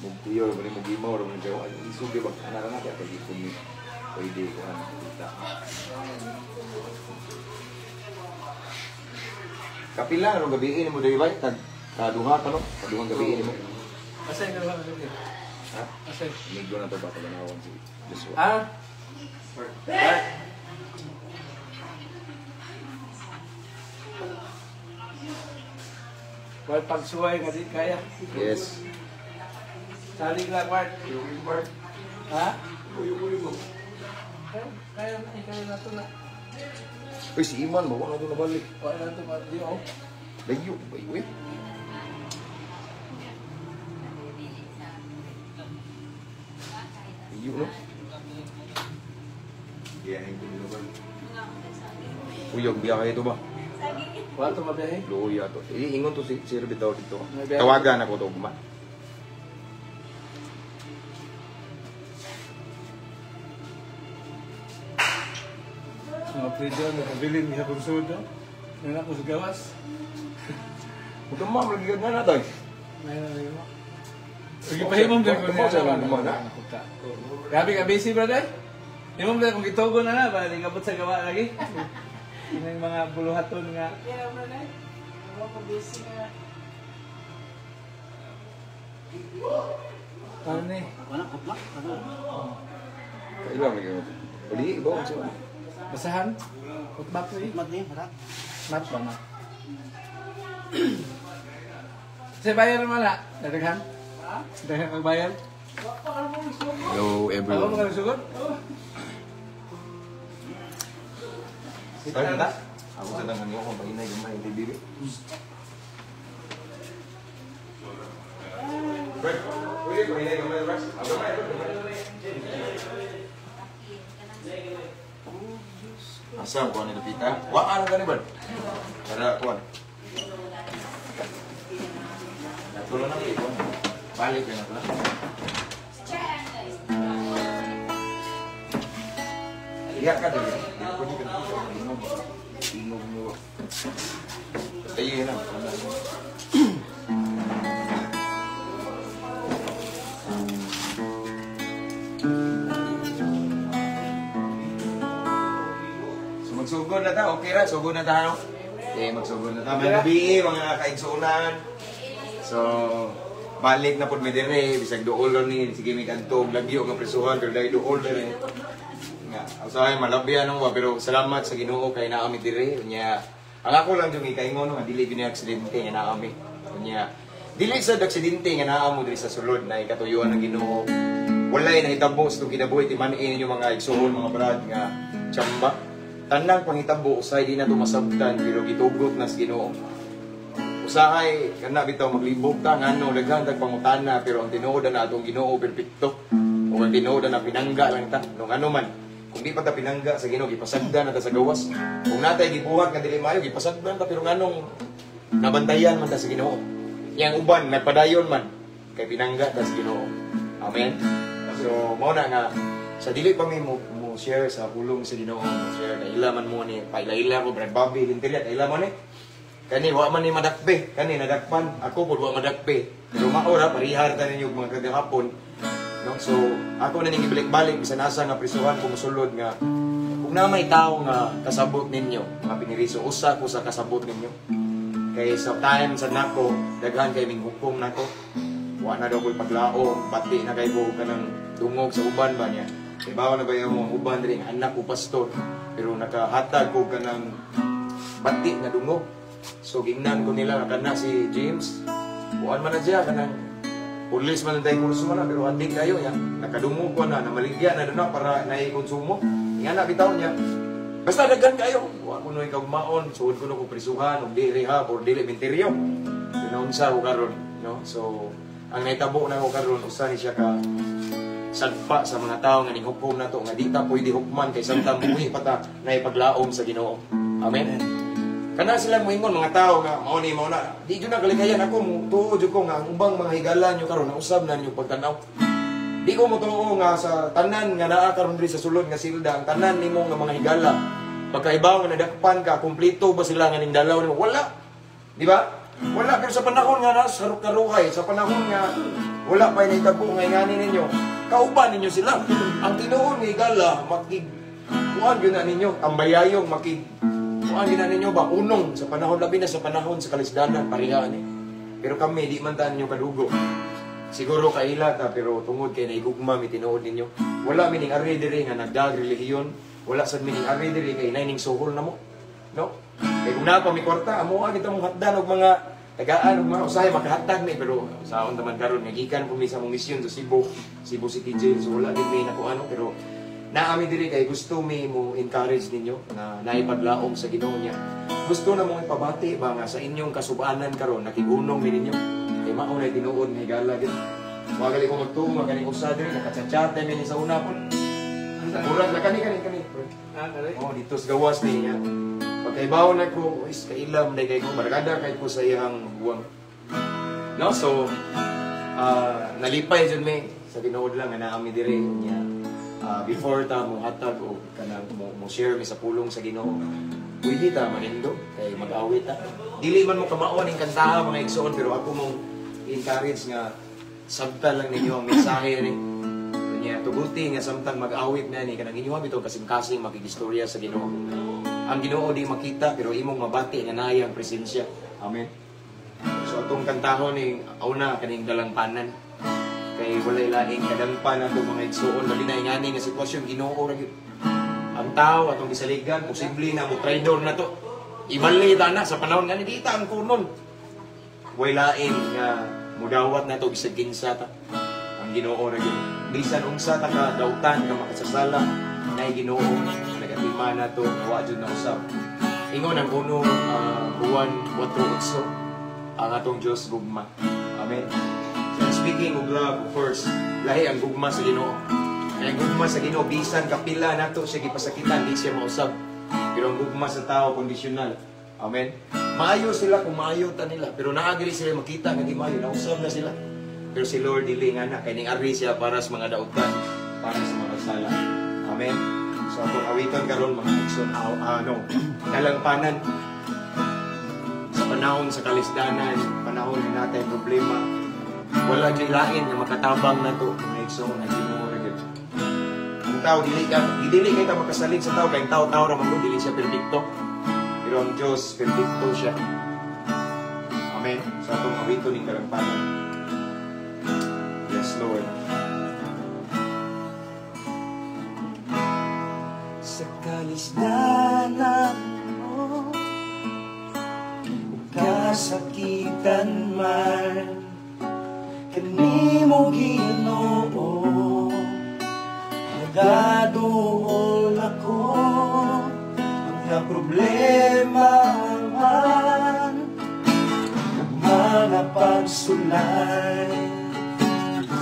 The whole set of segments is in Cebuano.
Mugtiyo, mo mugimaw, mo nagjawa. Ay, isugi ba? Anak na kaya kay ni pwede ko ano kita. Kapila ro gabi ini mo diri bay tag kaduha pa no? Kaduhang gabi ini mo. Asa yung kaduha gabi? Ha? Asa? Amigo na to ba tabanawon si Joshua. Ah? Mark. Wal pagsuway nga di kaya. Yes. Salig lang, Mark. Ha? Kaya, kaya, kaya na to na. Uy, si Iman ba? Wala na to nabalik. Wala na to, di oh. Layo ba yun? Layo no? Uyog, biyahe ito ba? Wala to mabiyahe. Luya to. Eh, ingon to si Sir bitaw dito. May biyahe. Tawagan ako to ugma. Mga predo, nakabilin niya kung sudo. Yan ako sa gawas. Ugma, lagi nga na tayo. Ngayon na rin mo. Sige, pahimong din ko Tumo sa lang naman, ha? Grabe ka busy, brother. Imong ba kung gitugo na na, ba? Di kabot sa gawa lagi. Yun ang mga buluhaton nga. Kaya, brother. Ako ko busy nga. Paano ni? Wala, kutlak. Ano? Kailang lagi mo. Uli, iba ko siya. Basahan? Utbak ni? Mat ni, harap. Mat ba na? Sa bayar mo na? Dadaghan? Daghan kag bayar? Hello Ako everyone. mo kang sugod? Start na ta? Ako sa tangan ko kung pahinay gamay yung TV. Brad, pwede pahinay gamay, Brad. Ako gamay, gamay. Asa ko ni Lupita? Wa ano gani Brad? Para kuan. Natulo na ko. Balik na to. Iya ka dili. Dili ko ni ka. Ingog. Ingog mo. Tayo na. So magsugod na ta, okay ra, sugod na ta no? Okay, magsugod na ta. May gabi, mga kaigsuonan. So, balik na pud mi dire, bisag duol ron ni, sige mi kadto og lagyo nga presuhan pero dahil duol dire. Nga, usahay malabyan no ba, pero salamat sa Ginoo kay naa mi dire. Unya, ang ako lang jung ikaingon nga dili gyud ni aksidente nga naa mi. Unya, dili sad aksidente nga naa mo diri sa sulod na ikatuyuan ng Ginoo. Walay nahitabo sa itong kinabuhi timan-in ninyo mga igsuon, mga brad nga tsamba. Tanang panghitabo usahay di na to masabtan pero gitugot na sa Ginoo. Usahay kana bitaw maglibog ta ngano daghan tag pangutana pero ang tinuod na atong Ginoo perpekto. O ang tinuod na pinangga lang ta no ngano man. Kung di pa ta pinangga sa Ginoo gipasagdan na ta sa gawas. Kung natay gibuhat nga dili maayo gipasagdan ta pero nganong nabantayan man ta sa Ginoo. Yang uban nagpadayon man kay pinangga ta sa Ginoo. Amen. So mao na nga sa dili pa mi mo share sa pulong sa Ginoo, mo share kay ila man mo ni paila-ila ko Brad Bobby Linteria kay ila mo ni. Kani wa man ni madakpe, kani nadakpan ako pud wa madakpe. Pero mao ra parihar ta ninyo mga kagahapon. No? So ako na ning ibalik-balik bisan asa nga prisuhan ko mosulod nga kung na may tawo nga kasabot ninyo, mga piniriso usa ko sa kasabot ninyo. Kay sa time sa nako daghan kay ming hukom nako. Wa na daw ko'y paglaom, pati na kay ko kanang dungog sa uban ba niya. Kay bawa na ba yung mga uban diri nga anak ko pastor, pero nakahatag ko kanang bati nga dungog. So gingnan ko nila kana si James. Kuan man na siya kanang pulis man tay kurso man na pero adik kayo niya. Nakadungog ko na namaligya na doon na para naikonsumo. Nga na bitaw niya. Basta daghan kayo. Wa ko noy kaugmaon, suod ko no ko prisuhan og di rehab or dili menteryo. Pinaunsa ko karon, no? So ang nahitabo na ko karon usa ni siya ka sagpa sa mga tao nga ninghukom nato nga di ta pwede hukman kay samtang muhi pa ta naipaglaom sa Ginoo. Amen. Kana sila moingon mga tao nga mao ni mao na di jud na kalikayan ako mo tuo jud ko nga ang ubang mga higala nyo karon nausab na ninyo pagtan-aw. Di ko motuo nga sa tanan nga naa karon diri sa sulod nga silda ang tanan nimo nga mga higala pagkaibaw nga nadakpan ka kumpleto ba sila nga ning dalaw nimo? Wala. Di ba? Wala, pero sa panahon nga na, sa karuhay, sa panahon nga wala pa nahitabo nga ingani ninyo, kauban ninyo sila. Ang tinuod nga higala, makig kuan yun na ninyo, tambayayong makig kuan yun na ninyo ba, unong sa panahon, labi na sa panahon sa kalisdanan, pareha ni. Pero kami, di man ta ninyo kadugo. Siguro kaila ta, pero tungod kay naigugma mi tinuod ninyo. Wala mining ari diri nga nagdag relihiyon, wala sad mining ari diri kay naining suhol na mo. No? Kay kung naa pa mi kwarta, amo kita mong hatdan og mga tagaan og mga usahay makahatag mi, pero saon taman karon nga gikan pud mi sa mong misyon sa Cebu, Cebu City Jail, so wala gid mi nakuano, pero naa mi diri kay gusto mi mo encourage ninyo na naipaglaom sa Ginoo niya. Gusto na mong ipabati ba nga sa inyong kasubanan karon nakigunong mi ninyo. Kay mao na tinuod nga higala gid. Wa gali ko magtuo nga kaning usa diri nakachat-chat mi ni sa una pud. Murag na kani kani kani. Ah, kani. Oh, dito sa gawas niya. Pagkaibaw na ko, is kailam na kay ko barkada kay ko sa iyang buwang. No, so nalipay jud mi sa tinuod lang nga naa mi diri niya. Before ta mo hatag o kanang mo share mi sa pulong sa Ginoo. Pwede ta manindo kay mag-awit ta. Dili man mo kamao ning kantaha mga igsoon, pero ako mong encourage nga sabta lang ninyo ang mensahe ni. Niya tuguti nga samtang mag-awit na ni kanang inyo bitaw kasing-kasing makigistorya sa Ginoo. Ang Ginoo di makita pero imong mabati nga naay ang presensya. Amen. So atong kantahon ning una kaning dalangpanan. Kay walay laing kadangpan ato mga igsoon, labi na ingani nga sitwasyon Ginoo ra gyud. Ang tao atong gisaligan posible na mo traidor na to. Ibali ta na sa panahon nga di ta ang kunon. Walay laing nga mudawat na to bisag kinsa ta. Ang Ginoo ra gyud. Bisan unsa ta ka dautan ka makasasala, nay Ginoo nagatima na to, wa jud na usab. Ingon ang uno Juan 4:8, ang atong Dios gugma. Amen. So, speaking of love, of course, lahi ang gugma sa Ginoo. Kaya ang gugma sa Ginoo bisan kapila nato siya gipasakitan, di siya mausab. Pero ang gugma sa tao kondisyonal. Amen. Maayo sila kung maayo ta nila, pero naagri sila makita nga di maayo, nausab na sila. Pero si Lord dili nga na kay ning ari siya para sa mga dautan, para sa mga sala. Amen. So atong awiton karon mga igsoon, ano, dalangpanan sa panahon sa kalisdanan, panahon nga natay problema, wala gyud lain nga makatabang nato mga igsoon ang Ginoo ra gyud. Ang tao dili ka dili kay ta makasalig sa tao kay ang tao-tao ra man gud, dili siya perpekto. Pero ang Dios perpekto siya. Amen. Sa atong awiton ning dalangpanan. Yes, Lord. Sa kalisdanan mo, kasakitan man, kanimo Ginoo, nagaduol ako, mga problema man, mga pagsulay,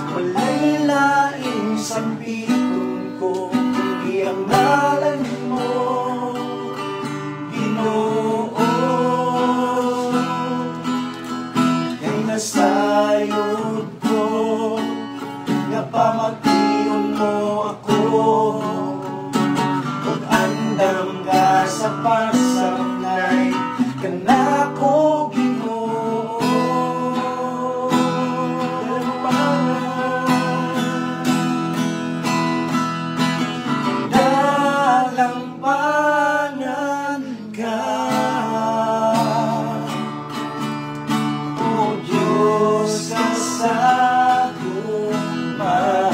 walay laing sampiton ko, kundi ang ngalan mo, Ginoo. Kay nasayod ko, nga pamagtion mo ako, ug andam ka sa pagsaknay, kanako Ginoo. Dalampanan ka, O Diyos sa gugma.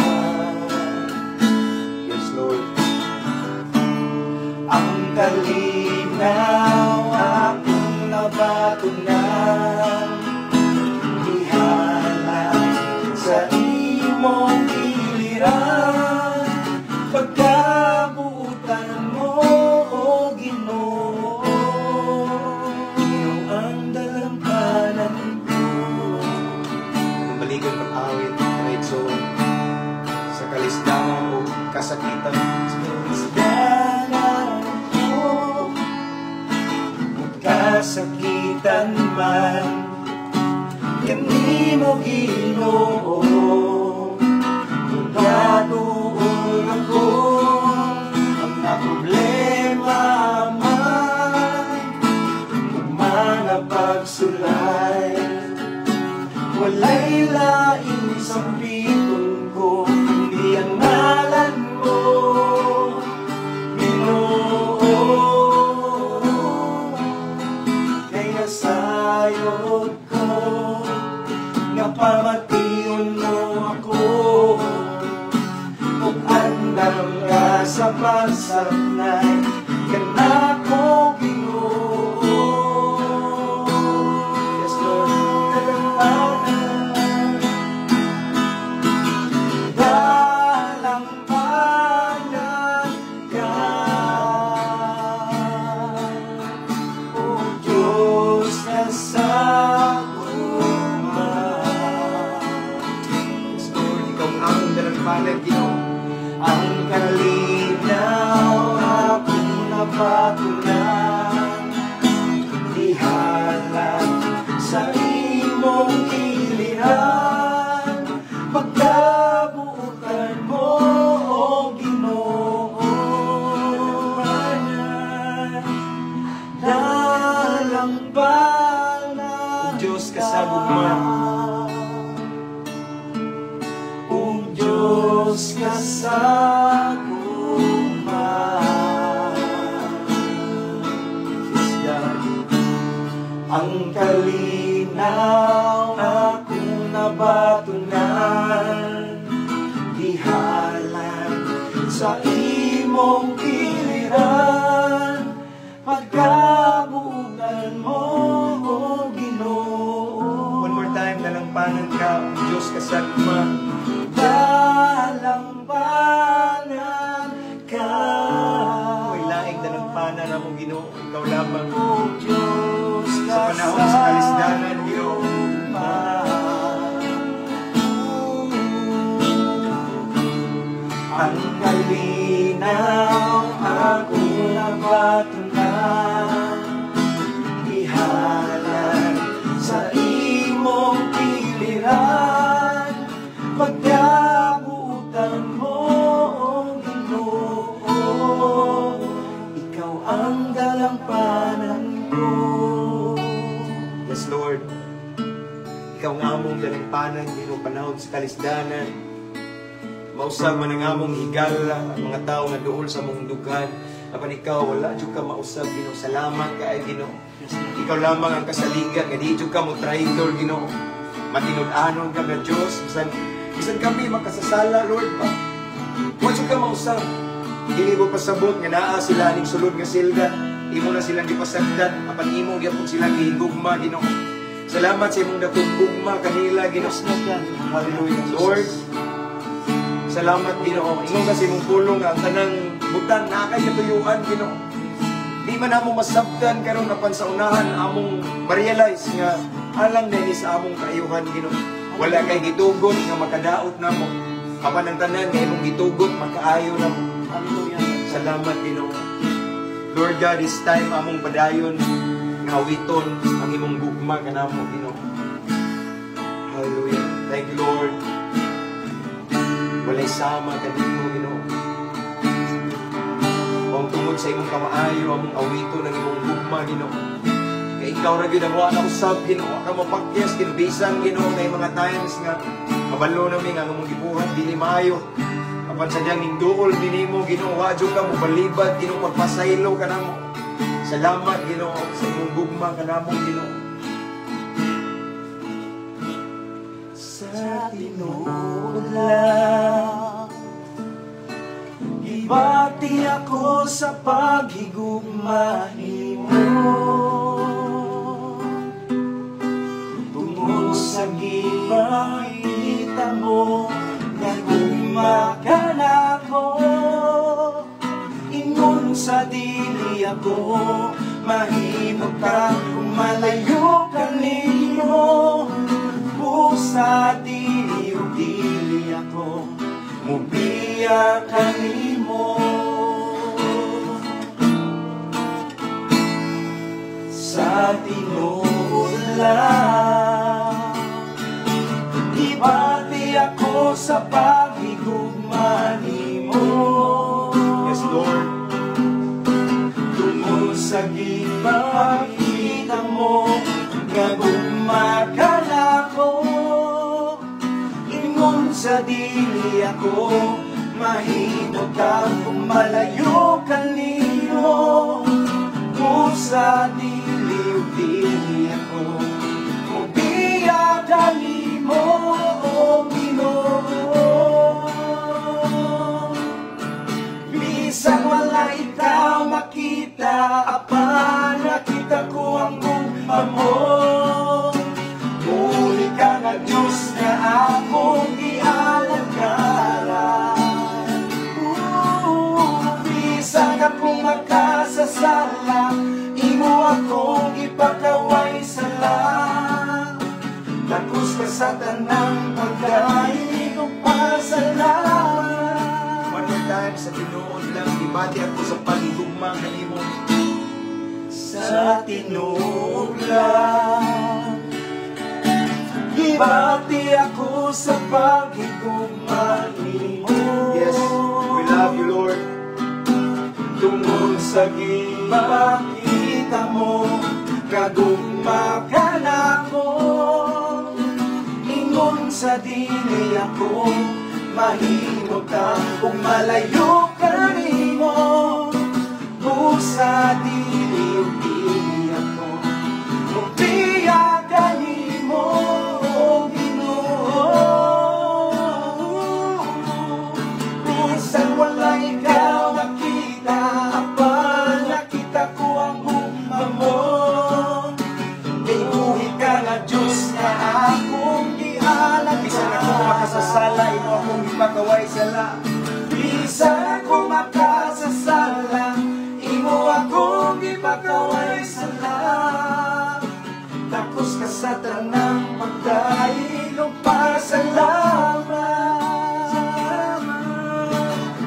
Yes, Lord. Ang kalinaw akong nabatunan, ihalay sa imong giliran, pagkabuutan mo, O Ginoo, ikaw ang dalampanan ko. Anong baligon pag-awit, mga igsoon, sa kalisdanan o kasakitan. Sa kalisdanan ko, kasakitan man, kanimo Ginoo, nagaduol ako, mga problema man, ug mga pagsulay, Walay laing sampiton ko kundi ang ngalan mo, Ginoo. Kay nasayod ko nga pamation mo ako ug andam ka sa pagsaknay kanako, Ginoo. Yes, Lord. Dalampanan, dalampanan ka, O Diyos na sa gugma. Yes, Lord. Ikaw ang among dalampanan, Ginoo. Ang kalinaw akong nabatunan, gihalan sa imong kiliran. Pagkabuotan mo, O Ginoo. Dalampanan, O Diyos ka sa gugma. O Diyos ka sa gugma. Yes, God. Ang kalinaw akong nabatunan, gihalan sa imong kiliran. Pagkabuotan mo, O Ginoo. One more time, dalampanan ka, O Diyos ka sa gugma. Dalampanan ka, May laing dalampanan among Ginoo, ikaw lamang. O Diyos Sa panahon sa kalisdanan, Ginoo. Gugma. Ang kalinaw akong nabatunan, gihalan sa imong kiliran. Pagkabuotan mo, O Ginoo. Ikaw ang dalampanan ko. Yes, Lord. Ikaw ang among dalampanan, Ginoo, panahon sa kalisdanan. Mausab man ang among higala, ang mga tao nga duol sa among dughan. Apan ikaw, wala jud ka mausab, Ginoo. Salamat kaayo, Ginoo. Ikaw lamang ang kasaligan, nga di jud ka mo traitor, Ginoo. Matinud-anon ka nga Diyos. Bisan kami makasasala, Lord, pa. Wa jud ka mausab. Dili mo pasabot nga naa sila ning sulod nga silda. Imo na silang gipasagdan, apan imo gyapon silang gihigugma, Ginoo. Salamat sa imong dakong gugma kanila, Ginoo. Hallelujah. Lord, salamat, Ginoo. Ingon ka sa imong pulong nga ang tanang butang naa kay katuyuan, Ginoo. Di man amo masabtan karon, apan sa unahan among ma-realize nga alang na sa among kaayuhan, Ginoo. Wala kay gitugot nga makadaot namo. Apan ang tanan nga imong gitugot, makaayo namo. Hallelujah. Salamat, Ginoo. Lord God, this time among padayon nga awiton ang imong gugma kanamo, Ginoo. Hallelujah. Thank you, Lord. Walay sama kanimo, Ginoo. Kung tungod sa imong kamaayo, among awiton ang imong gugma, Ginoo. Kay ikaw ra gyud ang wa na usab, Ginoo, ka mapakyas, Ginoo, bisan, Ginoo, kay mga times nga kabalo nami nga ang among gibuhat dili maayo. Apan sadyang ning duol dinimo, Ginoo, wa jud ka mobalibad, Ginoo, pagpasaylo ka namo. Salamat, Ginoo, sa imong gugma kanamo, Ginoo. Sa tinuod lang, gibati ako sa paghigugma nimo. Tungod sa gipakita mo nga gugma ka nako, ingon sa dili ako mahimo ka kung malayo ka nimo. Busa dili o dili ako mubiya kanimo. Sa tinuod lang, gibati ako sa paghigugma nimo. Yes, Lord. Tungod sa gipakita mo nga gugma ka nako, Ingon sa dili ako mahimutang kung malayo kanimo. Busa dili ug dili ako mubiya kanimo, o Ginoo. Bisan wala ikaw makita, apan nakita ko ang gugma mo. Buhi ka nga Diyos nga akong gialagaran. Ooh, bisan ako makasasala, imo akong ipakaway sala. Takos ka sa tanang pagdaig ug pasalamat. One more time, sa tinuod lang, gibati ako sa paghigugma kanimo. Sa tinuod lang, gibati ako sa paghigugma nimo. Yes, we love you, Lord. Tungod sa gipakita mo nga gugma ka nako. Ingon sa dili ako mahimutang kung malayo ka nimo. Busa dili ug dili ako mubiya kanimo, o Ginoo. Bisan wala ikaw makita, apan nakita ko ang gugma mo. Kay buhi ka nga Diyos nga akong gialagaran. Bisan ako makasasala, imo akong ipakaway sala. Bisan ako makasasala, imo akong ipakaway sala. Takos ka sa tanang pagdaig ug pasalamat.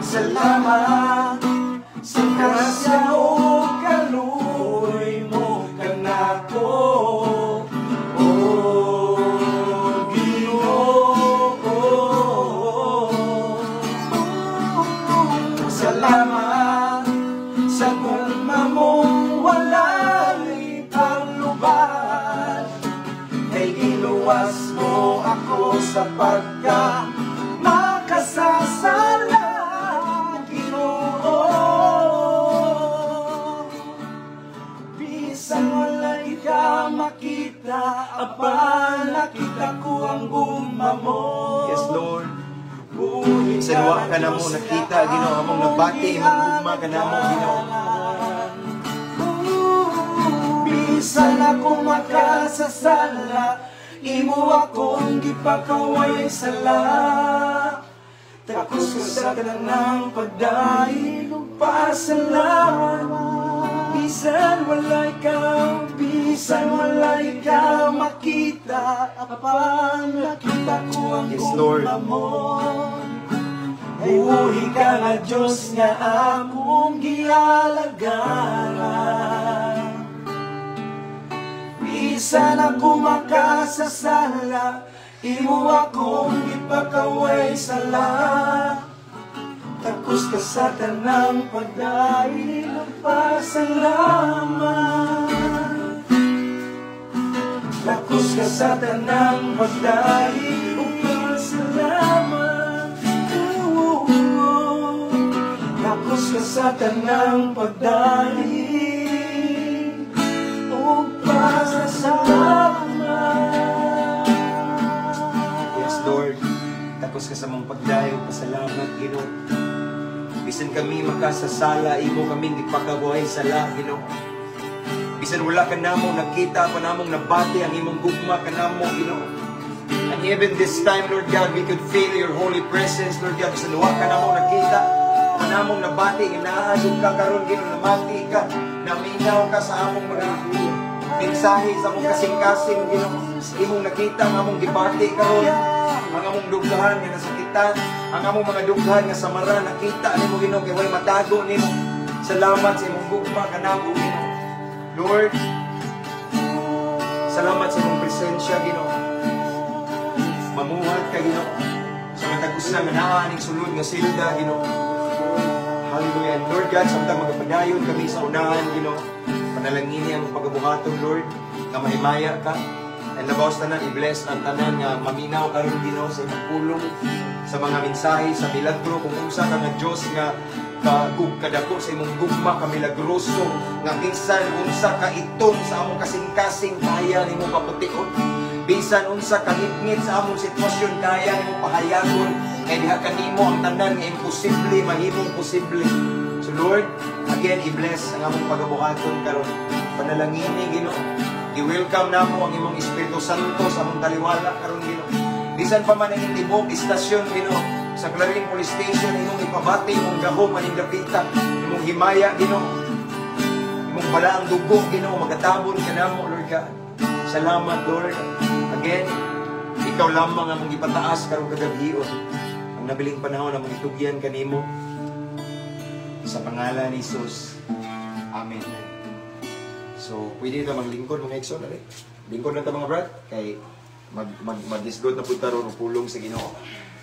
Salamat sa grasya ug kaluoy mo kanako, O Ginoo. Salamat sa gugma mong walay panglubat, kay giluwas mo ako sa pagka makasasala, Ginoo. Bisan wala ikaw makita, apan nakita ko ang gugma mo. Yes, Lord. Buhi Bisan wa ka namo nakita, Ginoo, among nabati imong gugma kanamo, Ginoo. Bisan ako makasasala, imo akong gipakaway sala. Takos ka sa tanang pagdaig ug pasalamat. Bisan wala ikaw, bisan wala ikaw makita, apan nakita ko ang Yes, Lord. Gugma mo. Buhi ka nga Diyos nga akong gialagaran. Bisan ako makasasala, imo akong ipakaway sala. Takos ka sa tanang pagdaig ug pasalamat. Takos ka sa tanang pagdaig ug pasalamat. Ooh, takos ka sa tanang pagdaig ug pasalamat. Yes, Lord. Takos ka sa among pagdaig, pasalamat, Ginoo. Bisan kami makasasala, imo kaming ipakabuhay sala, Ginoo. Bisan wala ka namo nakita pa namong nabati ang imong gugma kanamo, Ginoo. And even this time, Lord God, we could feel your holy presence, Lord God. Bisan wa ka namo nakita, pa namong nabati nga naa jud ka karon, Ginoo, namati ka, naminaw ka sa among mga mensahe sa among kasing-kasing, Ginoo. Imong nakita ang among gibati karon, ang among dughan nga nasakitan, ang among mga dughan nga samara, nakita nimo, Ginoo, kay way matago nimo. Salamat sa imong gugma kanamo, Ginoo. Lord, salamat sa imong presensya, Ginoo. Mamuhat ka, Ginoo, sa matag usa nga naa aning sulod nga silda, Ginoo. Hallelujah. And Lord God, samtang magapadayon kami sa unahan, Ginoo, panalangini ang pagabuhaton, Lord, nga mahimaya ka. And labaw sa tanan, i-bless ang tanan nga maminaw karon, Ginoo, sa imong pulong, sa mga mensahe, sa milagro, kung unsa ka nga Dios nga kagug kadako sa imong gugma, ka milagroso nga bisan unsa ka itom sa among kasing-kasing, kaya nimo papution. Bisan unsa ka ngitngit sa among sitwasyon, kaya nimo pahayagon, kay diha kanimo ang tanan nga imposible mahimong posible. So Lord, again, i-bless ang among pagabuhaton karon. Panalangini, Ginoo. I-welcome namo ang imong Espiritu Santo sa among taliwala karon, Ginoo. Bisan pa man ang tibok istasyon, Ginoo, sa Clarin Police Station, imong ipabati imong gahom aning dapita, imong himaya, Ginoo. Imong balaang dugo, Ginoo, magatabon ka namo, Lord God. Salamat, Lord. Again, ikaw lamang ang among ipataas karong kagabhion. Ang nabiling panahon among itugyan kanimo. Sa pangalan ni Jesus. Amen. So, pwede ta maglingkod, mga igsoon, ali. Lingkod lang ta, mga brad, kay mag mag magisgot na pud ta ron og pulong sa Ginoo.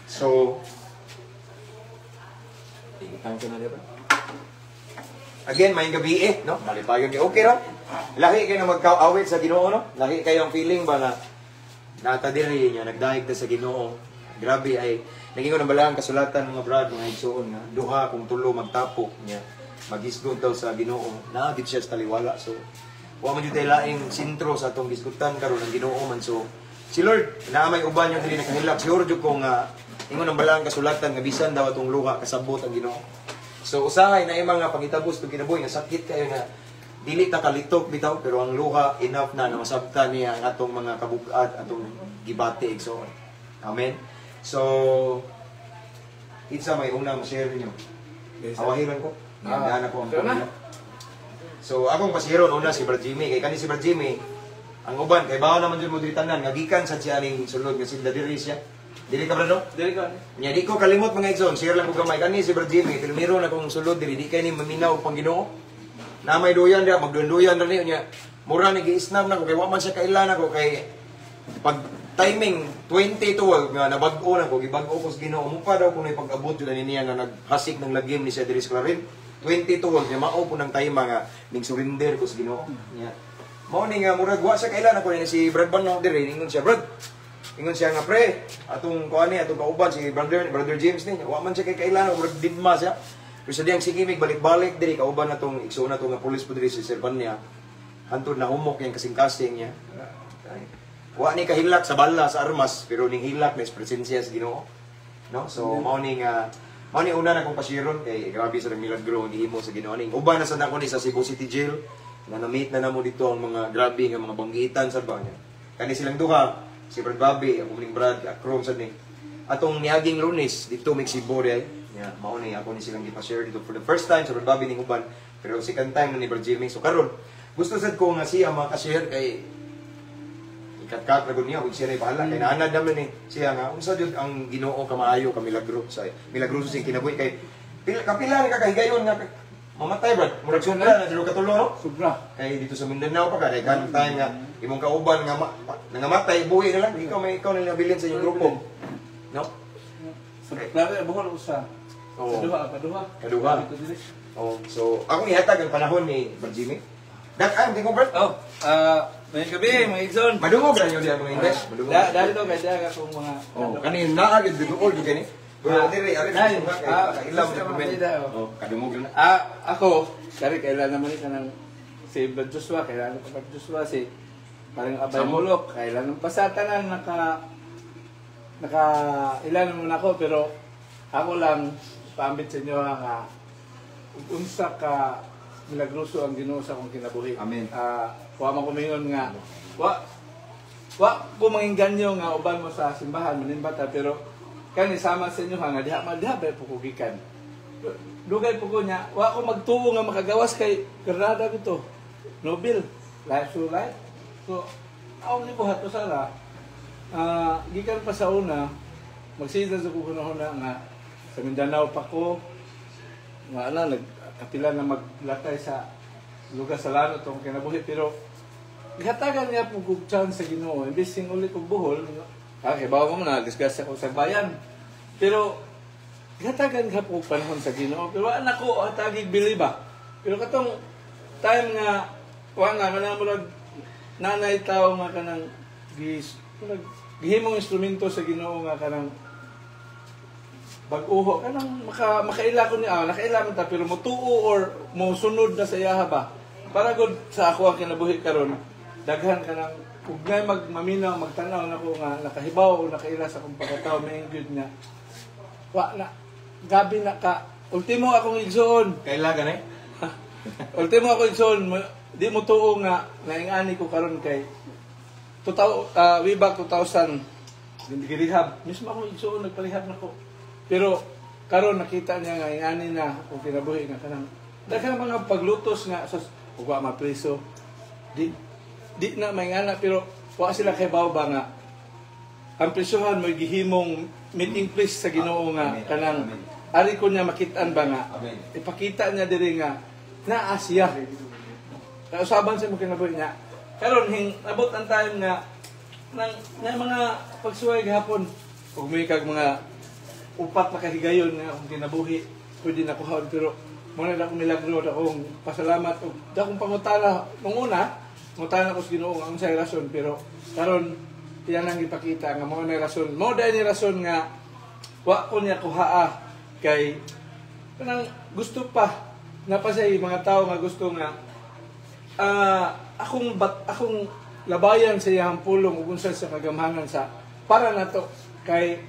So, ingatan ko na di ba? Again, maayong gabi eh, no? Malipayon kay okay ra. Lahi kayo na magkaawit sa Ginoo, no? Lahi kayo ang feeling ba nga nata diri niya nagdaig ta sa Ginoo. Grabe ay naging ko ng balaan kasulatan, mga brad, mga igsoon, nga duha kung tulo magtapok niya magisgot daw sa Ginoo, naa gid siya sa taliwala. So wa man jud tay laing sentro sa atong gisgutan karon, ang Ginoo man. So si Lord naa may uban yung dili nakahilak. Siguro jud ko nga ingon ang balaan kasulatan nga bisan daw atong luha, kasabot ang Ginoo. So usahay na mga pangitabos tong kinabuhi nga sakit kayo nga dili ta kalitok bitaw, pero ang luha enough na na masabtan niya ang atong mga kabug-at, atong gibati, igsoon. Amen. So kinsa may una mo share ninyo? Awahiran ko. Ah, Nga na ko ang ikaw na. pamilya. So akong pasiron una si Brad Jimmy, kay kani si Brad Jimmy ang uban kay bawo naman jud mo diri tanan nga gikan sa siya aning sulod nga silda diri siya. Dili ka, Brad, no? Dili ko. Nya di ko kalimot, mga igsoon, share lang ko gamay kani si Brad Jimmy, filmero na kong sulod diri, di kay ni maminaw pang Ginoo. Na may duyan diha, magdunduyan ra niyo nya. Mura ni giisnab na ko kay wa man siya kailan ako, kay pag timing 22 nga nabag-o na ko, gibag-o ko sa Ginoo mo pa daw kuno pag-abot jud ani niya nga naghasik ng lagim ni siya diri sa Clarin. 22 nya mao po ng time nga ning surrender ko sa Ginoo. Nya mao ni nga murag wa siya kailan ako ni si Brad Bano diri, ingon siya, "Brad," ingon siya nga, "pre, atong kuan ni atong kauban si brother James ni wa man siya kay kailan, murag didma siya." Pero sa diyang sige mig balik-balik diri kauban natong igsuon nato nga pulis po diri si Sir Banya. Hantod na humok yang kasing-kasing niya. Wa ni kahilak sa bala, sa armas, pero ning hilak na is presensya sa Ginoo. No? So mao ni una na kong pasiron kay grabe sa milagro ang gihimo sa Ginoo ning uban na sa nako ni sa Cebu City Jail na na-meet na namo dito ang mga grabe nga mga banggitan sa ba niya. Kani silang duha, si Brad Bobby, ako ning Brad Akrom sad ni. Atong niaging Lunes dito mig Cebu di ay. Ya, mao ni ako ni silang gipa-share dito for the first time sa Brad Bobby ning uban, pero second time na ni Brad Jimmy. So karon gusto sad ko nga siya maka-share kay ikat-kat na gud niya kung siya na bahala kay naanad naman ni siya nga unsa jud ang Ginoo kamaayo, ka milagro sa milagroso sa kinabuhi, kay pila kapila ni kakahigayon nga mamatay, brad. Murag sobra na dito katulo, no? Sobra. Kay dito sa Mindanao pa ka kay kanang time nga imong kauban nga nangamatay, buhi na lang ikaw, may ikaw na nabilin sa inyong grupo, no? Sa grabe Bohol usa. Oo. Sa duha, kaduha. Kaduha. Dito dili. Oh, so akong ihatag ang panahon ni Brad Jimmy. Dak ay ko, brad. Oh, maayong gabi, mga igsoon. Madungog ra nyo diya, mga English, madungog. Da, dahil to kay diha akong mga Oh, kani naa gid duol gid kani. Pero diri ari Ay, kay ilam gusto dokument. ka makita, oh. Oh, kadungog na. Ah, ako, kari kailan naman ni kanang si Brad Joshua, kailan pa Brad Joshua, si parang Abay Samo. Mulok, kailan ng pasatanan naka naka ilan naman ako, pero ako lang paambit sa inyo nga ug unsa ka milagroso ang Ginoo sa akong kinabuhi. Amen. Ah, wa man ko mingon nga wa wa ko mangingganyo nga uban mo sa simbahan manimbata, pero kani sama sa inyo ha, nga diha man diha ba po ko gikan. Dugay po ko niya, wa ko magtuo nga makagawas kay granada ko to. Nobel, life to life. So, ako ni buhat ko sara. Ah, gikan pa sa una, magsida sa ko na nga sa Mindanao pa ko nga ana nagkapila na maglatay sa lugar sa lano tong kinabuhi, pero gihatagan niya po kog chance sa Ginoo imbes sing ulit og Bohol, ah, kay bawo mo na disgrasya ko sa bayan, pero gihatagan ka po panahon sa Ginoo, pero wala ko hatagig biliba. Pero katong time nga wa nga kanang murag nanay tao nga kanang Gis gihimong instrumento sa Ginoo nga kanang bag-uho kanang makaila ko niya, nakaila man ta, pero motuo or mosunod na sa iyaha ba, para gud sa ako ang kinabuhi karon daghan kanang ug ngay magmaminaw, magtan-aw nako nga nakahibaw o nakaila sa akong pagkatao, may gyud nga wa na gabi na ka ultimo akong igsoon. Kaila gani? Ultimo ako igsoon, di mo tuo nga naingani ko karon kay way back 2000 girehab mismo akong igsoon, nagparehab nako, pero karon nakita niya nga ingani na akong kinabuhi nga kanang daghang mga paglutos nga sus ug wa mapriso, di di na may ngana, pero wa sila kay ba nga ang prisuhan mo gihimong meeting place sa Ginoo nga Amen. kanang Amen. ari ko niya makit-an ba nga Amen. ipakita niya diri nga naa siya. Kausaban sa mo kinabuhi niya. Karon hing abot ang time nga nang na mga pagsuway gihapon ug may kag mga upat na kahigayon nga akong kinabuhi pwede na kuhaon, pero mo na akong milagro, akong pasalamat ug dakong pangutana nung una, ngutana ko sa Ginoo nga unsay rason, pero karon iyan ang gipakita nga mao na rason, mo dai ni rason nga wa ko niya kuhaa kay kanang gusto pa na pa say mga tao nga gusto nga akong labayan sa iyang pulong ug unsa sa kagamhanan sa para nato kay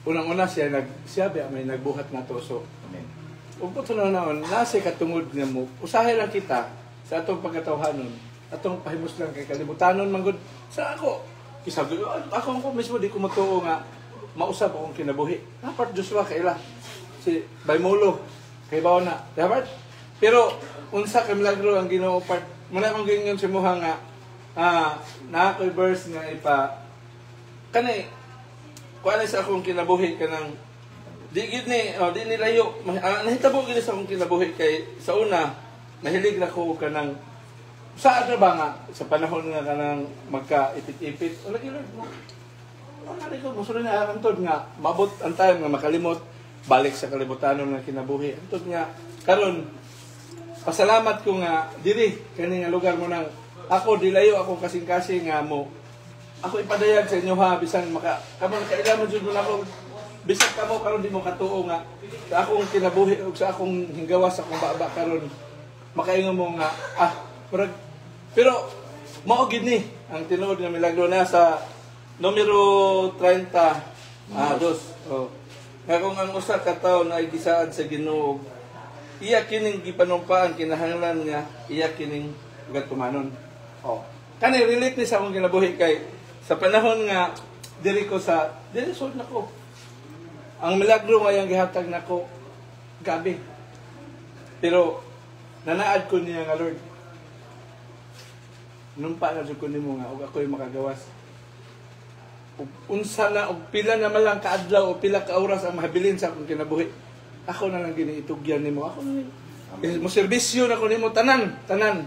unang-una siya nag siya ba may nagbuhat nato, so Amen. ug po naon nasa katungod nga mo usahay lang kita sa atong pagkatawhanon, atong pahimos lang kay kalibutanon man gud sa ako kisag ako ko mismo di ko matuo nga mausab akong kinabuhi. Dapat Joshua kaila si Baymolo kay bawo na dapat, pero unsa ka milagro ang Ginoo part muna akong gingon sa imuha nga naa ko'y verse nga ipa kanay kuan sa akong kinabuhi kanang di gid ni oh, di ni layo nahitabo gid sa akong kinabuhi kay sa una nahilig ra ko kanang saan na ba nga sa panahon nga kanang magka-ipit-ipit wala gid mo wala ko musulod na antod nga maabot ang time nga makalimot balik sa kalibutanon nga kinabuhi antod nga karon pasalamat ko nga diri kani nga lugar mo nang ako dilayo akong kasing-kasing nga mo ako ipadayag sa inyo ha, bisan maka kamo nakaila man jud mo nako, bisan kamo karon di mo katuo nga sa akong kinabuhi ug sa akong hinggawas sa akong baba karon makaingon mo nga murag, pero mao gid ni ang tinuod nga milagro na sa numero 30 dos oh. Nga kung ang usa ka tawo na gisaad sa Ginoo, iya kining gipanumpaan kinahanglan nga iya kining gatumanon. Oh. Kani relate ni sa akong kinabuhi kay sa panahon nga diri ko sa diri sud nako. Ang milagro nga iyang gihatag nako gabi. Pero nanaad ko niya nga Lord, numpa na jud ko nimo nga og ako'y makagawas. Ug unsa na og pila na man lang kaadlaw o pila ka oras ang mahabilin sa akong kinabuhi, ako na lang giniitugyan nimo. Ako na lang. Mo serbisyo na ko nimo tanan, tanan.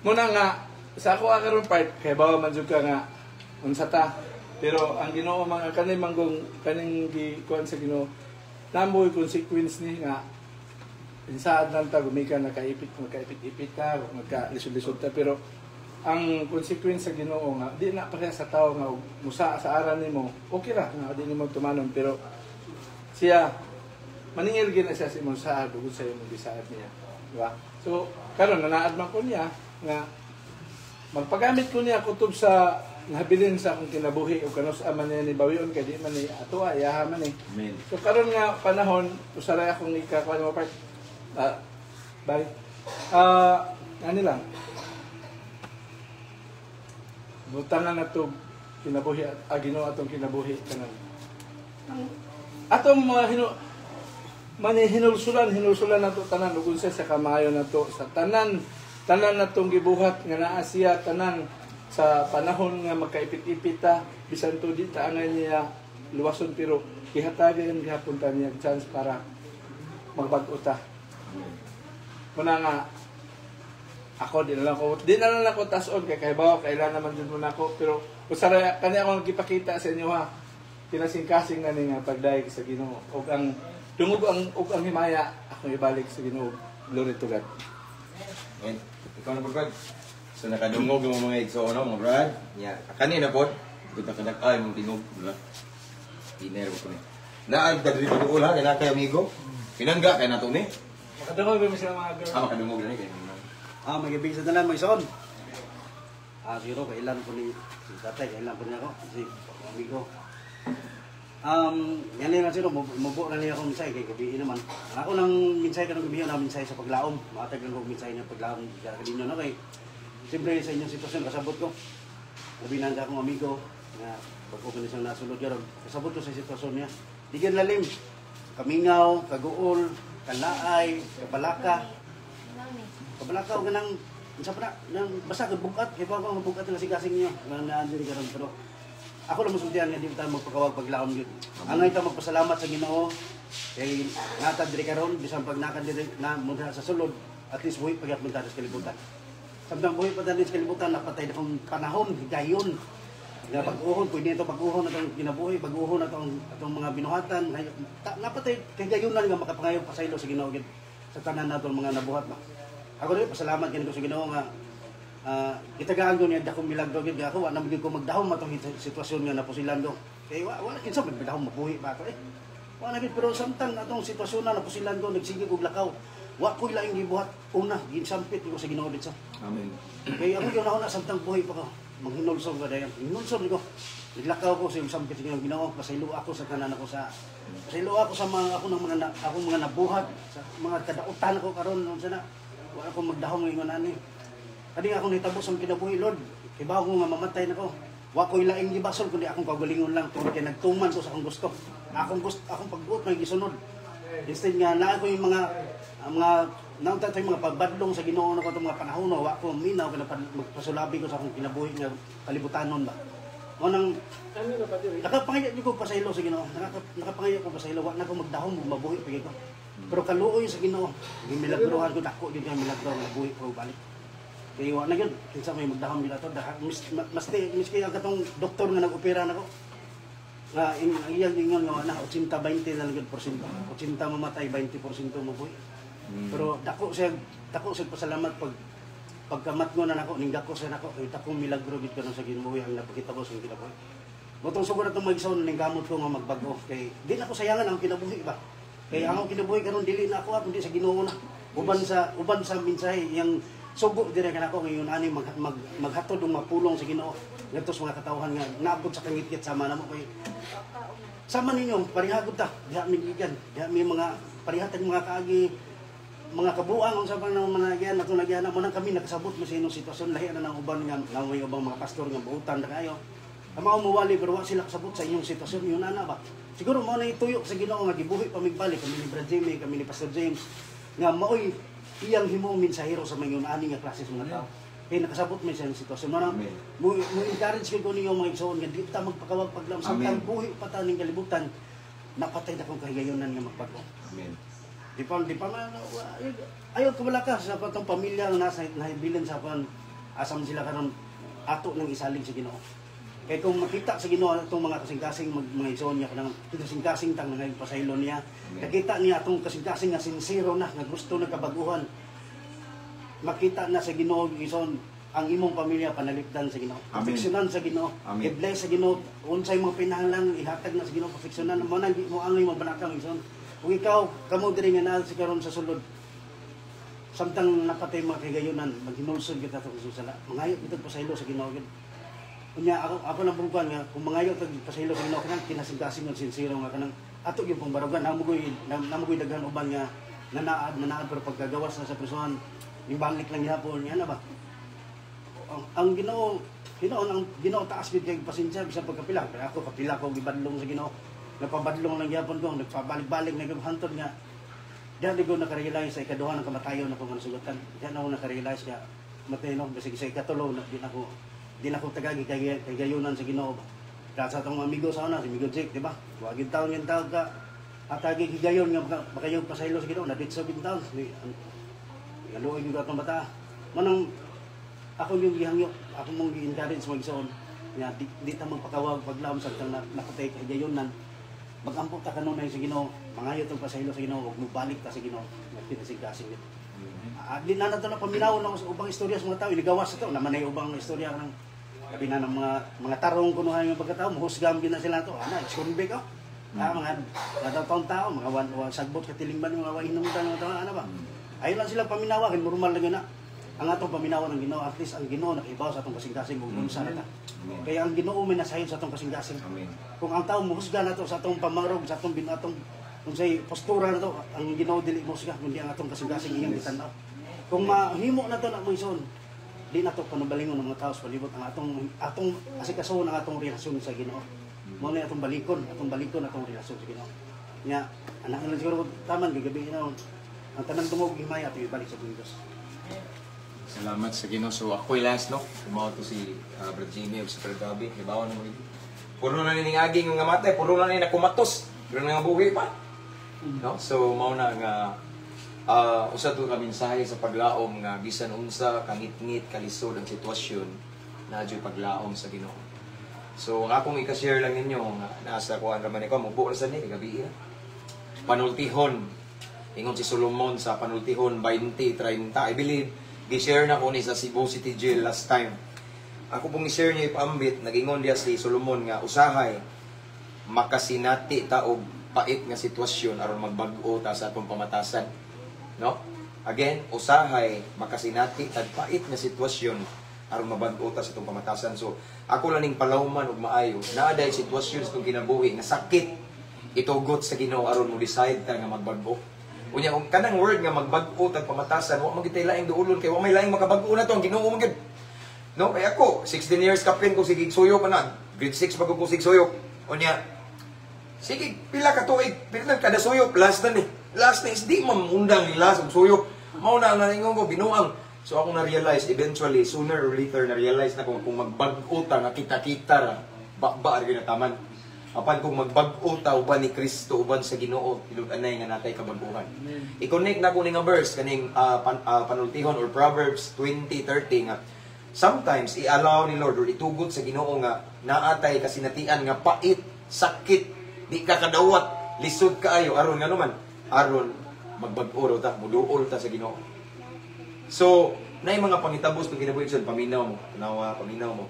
Muna nga sa ako karon part kay bawa man jud ka nga unsa ta. Pero ang Ginoo mga kaning manggong kaning gikuan sa Ginoo, namoy consequence ni nga insaad lang ta gumikan nakaipit, magkaipit-ipit ta, magka-lisod-lisod ta, pero ang consequence sa Ginoo nga di na pareha sa tao nga musa sa aran nimo, okay ra nga di nimo tumanon, pero siya maningil gid na siya sa imong saad ug sa imong gisaad niya, di ba? So karon nanaad man ko niya nga magpagamit ko niya kutob sa nabilin sa akong kinabuhi ug kanus man niya ni bawion kay di man ni ato ayaha man ni. Amen. So karon nga panahon usaray akong ikakuan mo part. Bye. Ani lang. Butangan na to kinabuhi at Ginoo atong kinabuhi kanan. Atong mga hinulsulan nato tanan ug unsa sa kamayo nato sa tanan tanan natong gibuhat nga naa siya tanan sa panahon nga magkaipit-ipit ta bisan to di ta angay niya luwason, pero gihatagan gihapon ta niya chance para magbag-o ta. Muna nga ako di na lang ako tason kay kahibaw kailan naman jud mo nako, pero usara kani akong gipakita sa inyo ha, kinasing-kasing na ni nga pagdayeg sa Ginoo ug ang dungog ang ug ang himaya akong ibalik sa Ginoo. Glory to God. Amen. Ikaw na pagpag. So nakadungog yung mga igsoon, no, mga brad. Ya, kanina po. Kita kadak ay mong tingog, wala. Iner ko ni. Naag ka diri duol ha, kay kay amigo. Pinangga kay nato ni. Makadungog ba sila mga girl? Ah, makadungog na ni kay. Ah, magibig sa tanan mga ison. Ah, siguro kailan ko ni si tatay, kailan ko niya ako, si amigo. Yan lang siguro, mubo na niya akong minsay, kay gabi naman. Ang ako nang minsay kanong gabi na minsay sa paglaom. Matag lang kong minsay ng paglaom sa kaninyo na kay. Siyempre sa inyong sitwasyon, kasabot ko. Labi na akong amigo nga bago ko na siyang nasulod karon. Kasabot ko sa sitwasyon niya. Di gyud lalim. Kamingaw, kaguol, kalaay, kabalaka. Kabalaka og kanang unsa pa na, nang basta kay bugat, kay ba ko bugat nga kasing niyo nga naan diri karon, pero ako lang musultihan nga di ta magpakawag paglaom gyud. Angay ta magpasalamat sa Ginoo kay nata diri karon, bisan pag naka diri na mo sa sulod, at least buhi pa gyapon ta sa kalibutan. Samtang buhi pa ta sa kalibutan, napatay na kong panahon higayon nga pag-uhon, pwede ito pag-uhon atong kinabuhi, pag-uhon atong atong mga binuhatan, napatay higayon na nga makapangayo pasaylo sa Ginoo gyud sa tanan natong mga nabuhat ba. Ako rin pasalamat kini ko sa Ginoo nga gitagaan ko niya dakong milagro gyud ako, wa na gyud ko magdahom atong sitwasyon nga napusilan do. Kay wa wa kinsa man magdahom, mabuhi ba ako eh. Wa na gyud, pero samtang atong sitwasyon na napusilan ko, nagsige kog lakaw. Wa ko'y laing gibuhat una, ginsampit ko sa Ginoo dito. Amen. Kay ako gyud na samtang buhi pa ko, manghinulsol ka dayon. Hinulsol ko. Naglakaw ko sa sampit sa Ginoo, Ginoo, pasaylo ako sa tanan ako sa pasaylo ako sa mga ako ng mga na, akong mga nabuhat sa mga kadautan ako karon unsa na. Wa ako magdahom ingon ani. Kani akong nahitabo sa kinabuhi, Lord. Kibaw ko nga mamatay nako. Wa ko'y laing gibasol kundi akong kaugalingon lang tungod kay nagtuman ko sa akong gusto. Akong gusto, akong pagbuot may gisunod. Instead nga naa ko yung mga ang mga naunta tayo mga pagbadlong sa Ginoo nako itong mga panahon no, wa ko minaw kana magpasulabi ko sa akong kinabuhi nga kalibutanon ba. Mo nang nakapangayo ko pasaylo sa Ginoo. Nakapangayo ko pasaylo, wa na ko magdahom mabuhi pa ko. Pero kaluoy sa Ginoo, gimilagruhan ko, dako gyud nga milagro nga buhi ko balik. Kay wa na gyud kinsa may magdahom gyud ato, mas miski ang katong doktor nga nag-opera nako nga ang iyang ingon nga na 80-20 na lang gyud porsyento. 80 mamatay, 20% mabuhi. Pero dako siya pasalamat pag pagkamat mo na nako ning dako siya nako kay dakong milagro gid karon sa Ginoo ang napakita ko sa kinabuhi. Motong sugod atong magsaon ning gamot ko nga magbag-o kay di na ko sayangan ang kinabuhi ba. Kay ang akong kinabuhi karon dili na ako kundi sa Ginoo na. Uban sa mensahe yang sugo dire kanako ngayon ani mag, mag, maghatod og mapulong sa Ginoo ngadto sa mga katawhan nga naabot sa kangitngit sama namo, kay sama ninyo parehagod ta, diha mi gikan, diha mi mga parehatag mga kaagi mga kabuang unsa pa nang mga nagyan ato nagyan mo nang kami nakasabot mo sa inyong sitwasyon, lahi na nang uban nga na may ubang mga pastor nga buutan na kayo. Ang mga muwali pero wa sila kasabot sa inyong sitwasyon yun ana ba. Siguro mao na ituyo sa Ginoo nga gibuhi pa migbalik kami ni Brad Jimmy, kami ni Pastor James nga maoy iyang himong mensahero sa mga ani nga klase sa mga tao. Kay nakasabot man sa inyong sitwasyon. Mo nang Amen. mo encourage ko ninyo mga igsoon nga di ta magpakawag paglam samtang Amen. buhi pa ta ning kalibutan, napatay na kong kahigayonan nga magbago. Amen. Di pa man, ayaw kumala ka sa patong pamilya nga nasa nahibilin sa pan, asam sila karon, ato nang isalig sa Ginoo. Kay kung makita sa Ginoo atong mga kasing-kasing mga igsoon niya kanang kasing-kasing tang nangayong pasaylo niya. Amen. Nakita niya atong kasing-kasing nga sinsero na nga gusto nagkabaguhan. Makita na sa Ginoo igsoon ang imong pamilya panalipdan sa Ginoo. Amen. Perfeksyonan sa Ginoo. Amen. I-bless sa Ginoo. Unsay mga pinahanglan ihatag na sa Ginoo, perfeksyonan mo nang mo angay mabanakang igsoon. Kung ikaw kamo diri nga naa si karon sa sulod, samtang napatay mga kagayunan, maghinulsol kita sa sala. Mangayo kita pasaylo sa Ginoo gyud. Unya ako lang bungkuan nga kung mangayo tag pasaylo sa Ginoo kanang kinasingkasing nga sinsero nga kanang ato gyud pong barugan, namugoy daghan uban nga nanaad nanaad pero pagkagawas na sa prisuhan ibalik lang gihapon niya na ba. Ang Ginoo hinoon ang Ginoo taas gid kay pasensya bisan pagkapila. Kaya ako kapila ko gibadlong sa Ginoo. Nagpabadlong lang gihapon ko, nagpabalik-balik na gyud hantod nga diyan di ko nakarealize sa ikaduha ng kamatayon ako nga nasugatan. Diyan ako nakarealize nga matay no, bisag sa ikatulo na di na ako tagagi kay kay gayunan sa Ginoo ba. Dahil sa atong amigo sa una, si Amigo Jake, di ba? Wa gid taon yung tawag ka atagi higayon nga makayog pasaylo sa Ginoo, naditso gid taon. Galuoy gyud atong bata. Manang ako yung gihangyo, ako mong gi-encourage magsoon nga di ta magpakawag paglaom sa tang nakatay kay gayunan. Magampo ta kanunay sa Ginoo, mangayo tong pasaylo sa Ginoo, ug mobalik ta sa Ginoo, nagpinasigkasing gid. Ah, di na nato na paminaw ng ubang istorya sa mga tao, inigawas sa to, naman ay ubang istorya ng labi na ng mga tarong kunuhay ng pagkatao, mahusgam gina sila to. Ana, ex-convict oh. Ah, mga mga taon tao, mga wan, wan, sagbot katilingban, mga wa hinungdan mga tao, ana ba? Ayaw lang sila paminawa, kay normal lang yun na. Ang atong paminawa ng Ginoo, at least ang Ginoo nakibaw sa atong kasing-kasing ug unsa na ta. Amen. Kaya ang Ginoo may nasayod sa atong kasing-kasing. Amen. Kung ang tao mohusga nato sa atong pamarog, sa atong binatong unsay postura nato, ang Ginoo dili mohusga kundi ang atong kasing-kasing iyang gitan-aw. Kung mahimo nato na mga ison, di nato panubalingon ng mga tao sa palibot ang atong atong asikaso ang atong relasyon sa Ginoo. Mao na atong balikon atong relasyon sa Ginoo. Nya anak lang siguro taman gagabi na ang tanan tungog himaya ato ibalik sa Diyos. Salamat sa Ginoo. So ako'y last, no? Tumawa to si Brad Jimmy o si Brad Gabi. Hibawan mo rin. Puno na ning aging nga matay, puno na ni nakumatos. Pero nga buhi pa. No? So mao na nga usa to ka mensahe sa paglaom nga bisan unsa kangitngit kalisod ang sitwasyon, naa juy paglaom sa Ginoo. So ang akong ika-share lang ninyo nga nasa kuan ra man ko mubo ra sad ni gabi na. Panultihon. Ingon si Solomon sa Panultihon 20:30. I believe gi-share na ko ni sa Cebu City Jail last time. Ako pong i-share niyo ipaambit, nagingon diya si Solomon nga usahay makasinati ta og pait nga sitwasyon aron magbag-o ta sa atong pamatasan. No? Again, usahay makasinati tag pait nga sitwasyon aron mabag-o ta sa atong pamatasan. So, ako lang ning palawman og maayo, naa day sitwasyon sa atong kinabuhi nga sakit itugot sa Ginoo aron mo decide ta nga magbag-o. Unya kung kanang word nga magbag-o tag pamatasan, wa man gitay laing duolon kay wa may laing makabag-o na to ang Ginoo man gyud. No, kay ako 16 years kapin ko sige suyo pa na. Grade 6 pa ko sige suyo. Unya sige pila ka tuig, pila kada suyop last na ni. Last na is di man undang ni last og suyop. Mao na ang naingon ko binuang. So akong na-realize eventually, sooner or later, na-realize na kung magbag-o ta nga kita-kita ra, ba-ba ra gyud na taman. Apan kung magbag-o ta uban ni Kristo, uban sa Ginoo, tinud-anay nga natay kabag-uhan. I-connect na ko ni nga verse kaning Panultihon or Proverbs 20:30 nga sometimes i-allow ni Lord or itugot sa Ginoo nga naatay kasinatian nga pait, sakit, di ka kadawat, lisod kaayo aron nga naman aron magbag-o raw ta, muduol ta sa Ginoo. So, naay mga pangitabo sa kinabuhi sa paminaw mo, tanawa, paminaw mo.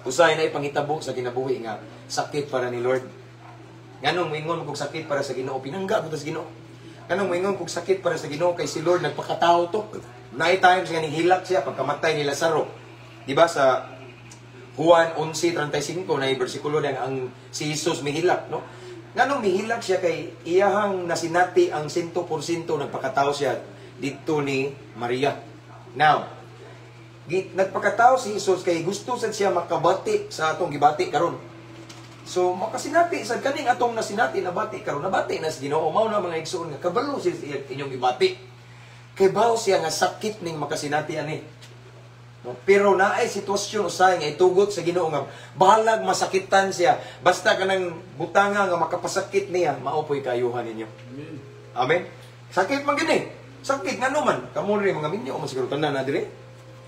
Usahay naay pangitabo sa kinabuhi nga sakit para ni Lord. Nganong moingon kog sakit para sa Ginoo, pinangga ko ta sa Ginoo. Nganong moingon kog sakit para sa Ginoo kay si Lord nagpakatao to. Naay times nga hilak siya pagkamatay ni Lazaro. Di ba sa Juan 11:35 na bersikulo na ang si Jesus mihilak, no? Nganong mihilak siya kay iyahang nasinati ang 100% nagpakatao siya didto ni Maria. Now, nagpakatao si Jesus kay gusto sad siya makabati sa atong gibati karon. So makasinati sad kaning atong nasinati nabati karon, nabati na sa Ginoo. Mao na mga igsoon nga kabalo siya sa inyong gibati. Kay bawo siya nga sakit ning makasinati ani. No? Pero naay sitwasyon usahay nga itugot sa Ginoo nga bahalag masakitan siya. Basta kanang butanga nga makapasakit niya, mao po'y kayuhan ninyo. Amen. Amen. Sakit man gini. Sakit ngano man. Kamo rin mga minyo man siguro tanan na dire.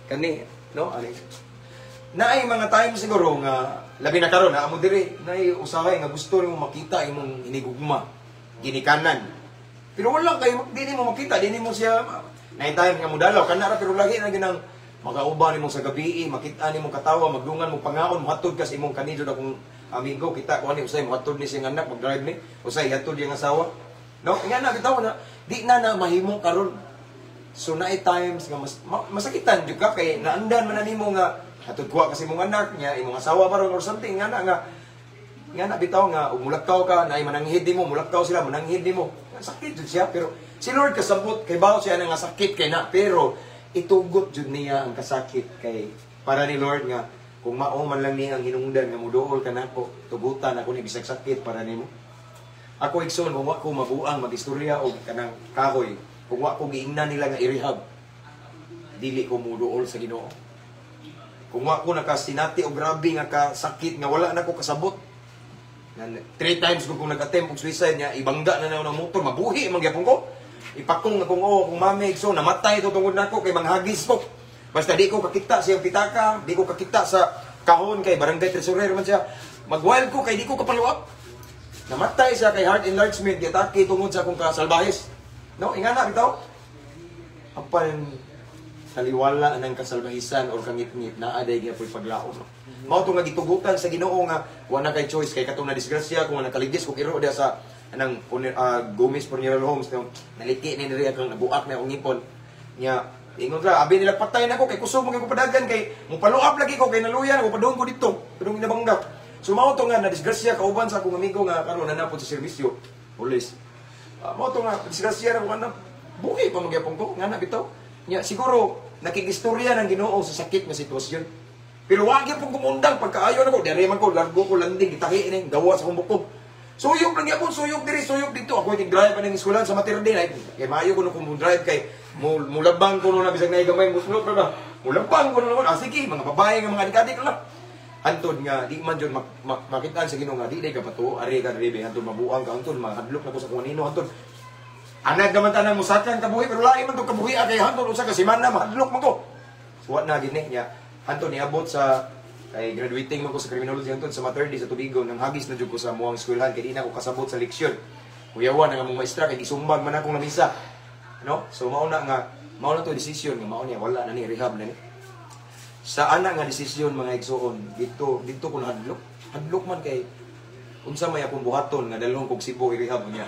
Kani, no? Ani. Naay mga time siguro nga labi na karon na amo dire, naay usahay nga gusto nimo makita imong inigugma, ginikanan. Pero wala kay dili mo makita, dili mo siya naay time nga modalaw kana ra pero lagi na ginang makauban nimo sa gabi, makita nimo katawa, magdungan mo pangaon, mohatod ka sa imong kanidyo akong amigo, kita ko ani usay mohatod ni siyang anak, mag-drive ni, usay hatod iyang asawa. No, nga na bitaw na di na na mahimo karon. So naay times nga masakitan jud ka kay naandan man na nimo nga hatod kuha kasi imong anak niya, imong asawa baron or something nga na nga nga na bitaw nga ug mulakaw ka naay mananghid nimo, mulakaw sila mananghid nimo. Sakit jud siya pero si Lord kasabot kay bawo siya na nga sakit kay na pero itugot jud niya ang kasakit kay para ni Lord nga kung mao man lang niya ang hinungdan nga muduol ka nako, tugutan ako ni bisag sakit para nimo. Ako igsoon kung wa ko mabuang magistorya og kanang kahoy, kung wa ko giingnan nila nga i-rehab, dili ko muduol sa Ginoo. Kung wa ko nakasinati og grabe nga kasakit nga wala na ko kasabot. 3 times ko kung nag-attempt og suicide niya, ibangga na na ng motor, mabuhi man gyapon ko. Ipakong akong oh, kung mami igsoon namatay to tungod nako kay manghagis ko. Basta di ko kakita sa iyang pitaka, di ko kakita sa kahon kay barangay treasurer man siya. Mag-wild ko kay di ko kapaluap. Namatay siya kay heart enlargement, giatake tungod sa akong kasalbahis. No, ingana bitaw. Apan taliwala ng kasalbahisan or kangitngit naa day gyapon paglaom, no? Mao to nga gitugutan sa Ginoo nga wa na kay choice kay katong na disgrasya kung nakaligis ko iro diha sa anang Gomez Funeral Homes, no, naliki ni diri akong nabuak na akong ngipon nya. Ingon ra abi nila patay nako kay kusog mo kay ko padagan kay mo-follow up lagi ko kay naluyan ako padung ko dito padung inabangga. So mao to nga na disgrasya kauban sa akong amigo nga karon na napod sa serbisyo pulis. Mao to nga disgrasya ra ko ana, buhi pa magyapon ko nga na bitaw. Nya siguro nakigistorya ng Ginoo sa sakit nga sitwasyon. Pero wa gyud pong kumundang pagkaayo nako, diri man ko largo ko landing gitahi ning gawa sa akong bukog. Suyop lang gyapon, suyop diri, suyop dito. Ako yung drive pa ng eskwelahan sa Mater Dei. Ay, kay maayo ko no kung drive kay mulabang ko no na bisag naay gamay muslot na. Mulabang ko no naman. Ah, sige, mga babae nga mga adik-adik lang. Hantod nga di man jud makitaan sa Ginoo nga di day ka patuo, ari ka diri hantod mabuang ka, hantod mahadlok na ko sa kung anino, hantod anad naman tanan mo sakan kabuhi pero lain man tong kabuhi kay hantod usa ka semana mahadlok man ko. So wa na gini niya. Hantod niabot sa kay graduating man ko sa criminology hantod sa Mater Dei sa Tubigon, nang hagis na jud ko sa muang eskwelahan kay di na ko kasabot sa leksyon. Kuyawan ang among maestra kay gisumbag man akong lamisa. No? So mao na nga mao na to desisyon nga mao niya wala na ni rehab na ni. Sa ana nga desisyon mga igsoon dito dito ko nahadlok. Hadlok man kay unsa may akong buhaton nga dalhon kog Cebu i-rehab niya.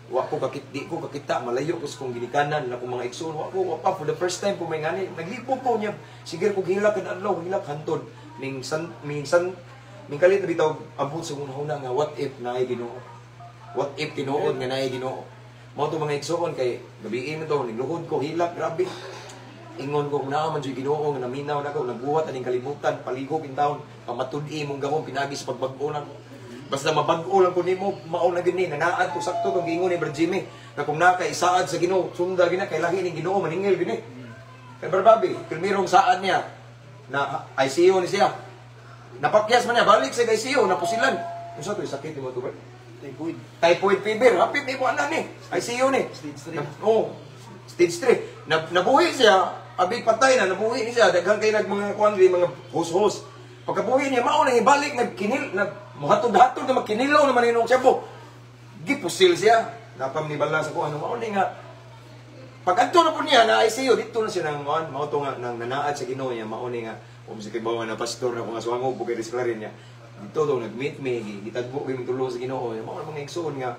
Wa ko kakit di ko kakita malayo ko sa kong ginikanan na akong mga igsoon wa ko wa pa for the first time ko may ngani naglipok ko niya sige ko hilak kad adlaw hilak hantod ning san minsan ning kalit na bitaw abot sa hunahuna nga what if naay Ginoo, what if tinuod nga naay Ginoo. Mao to mga igsoon kay gabii man to nigluhod ko hilak grabe. Ingon ko kung naa man jud Ginoo nga naminaw nako nagbuhat aning kalibutan paligog in taon pamatud-i imong gahom pinagi sa pagbag-o nako. Basta mabag-o lang ko nimo, mao na gini, nanaad ko sakto kang giingon ni Brad Jimmy, na kung naka isaad sa Ginoo, sunda gina kay lahi ning Ginoo maningil gini. Kay Brad Bobby, pirmirong saad niya na ICU ni siya. Napakyas man niya, balik sa ICU, napusilan. Unsa to sakit nimo to, Brad? Typhoid. Typhoid fever, hapit ni mo ana ni. ICU ni. Stage 3. Oh, stage 3. Nabuhi siya, abi patay na nabuhi ni siya, daghan kay nag mga kuan diri, mga hos-hos. Pagkabuhi niya mao nang ibalik nagkinil nag mohatod-hatod na magkinilaw naman inong siyabo. Gipusil siya. Napam ni bala sa kuan mao ni nga pag adto na po niya na ICU dito na siya nang kuan mao to nga nang nanaad sa Ginoo niya mao ni nga um sa kibaw na pastor na ko nga suwangog po kay Disclarin niya. Dito to nag-meet me gitagbo kay tulong sa Ginoo niya. Mao mga igsoon nga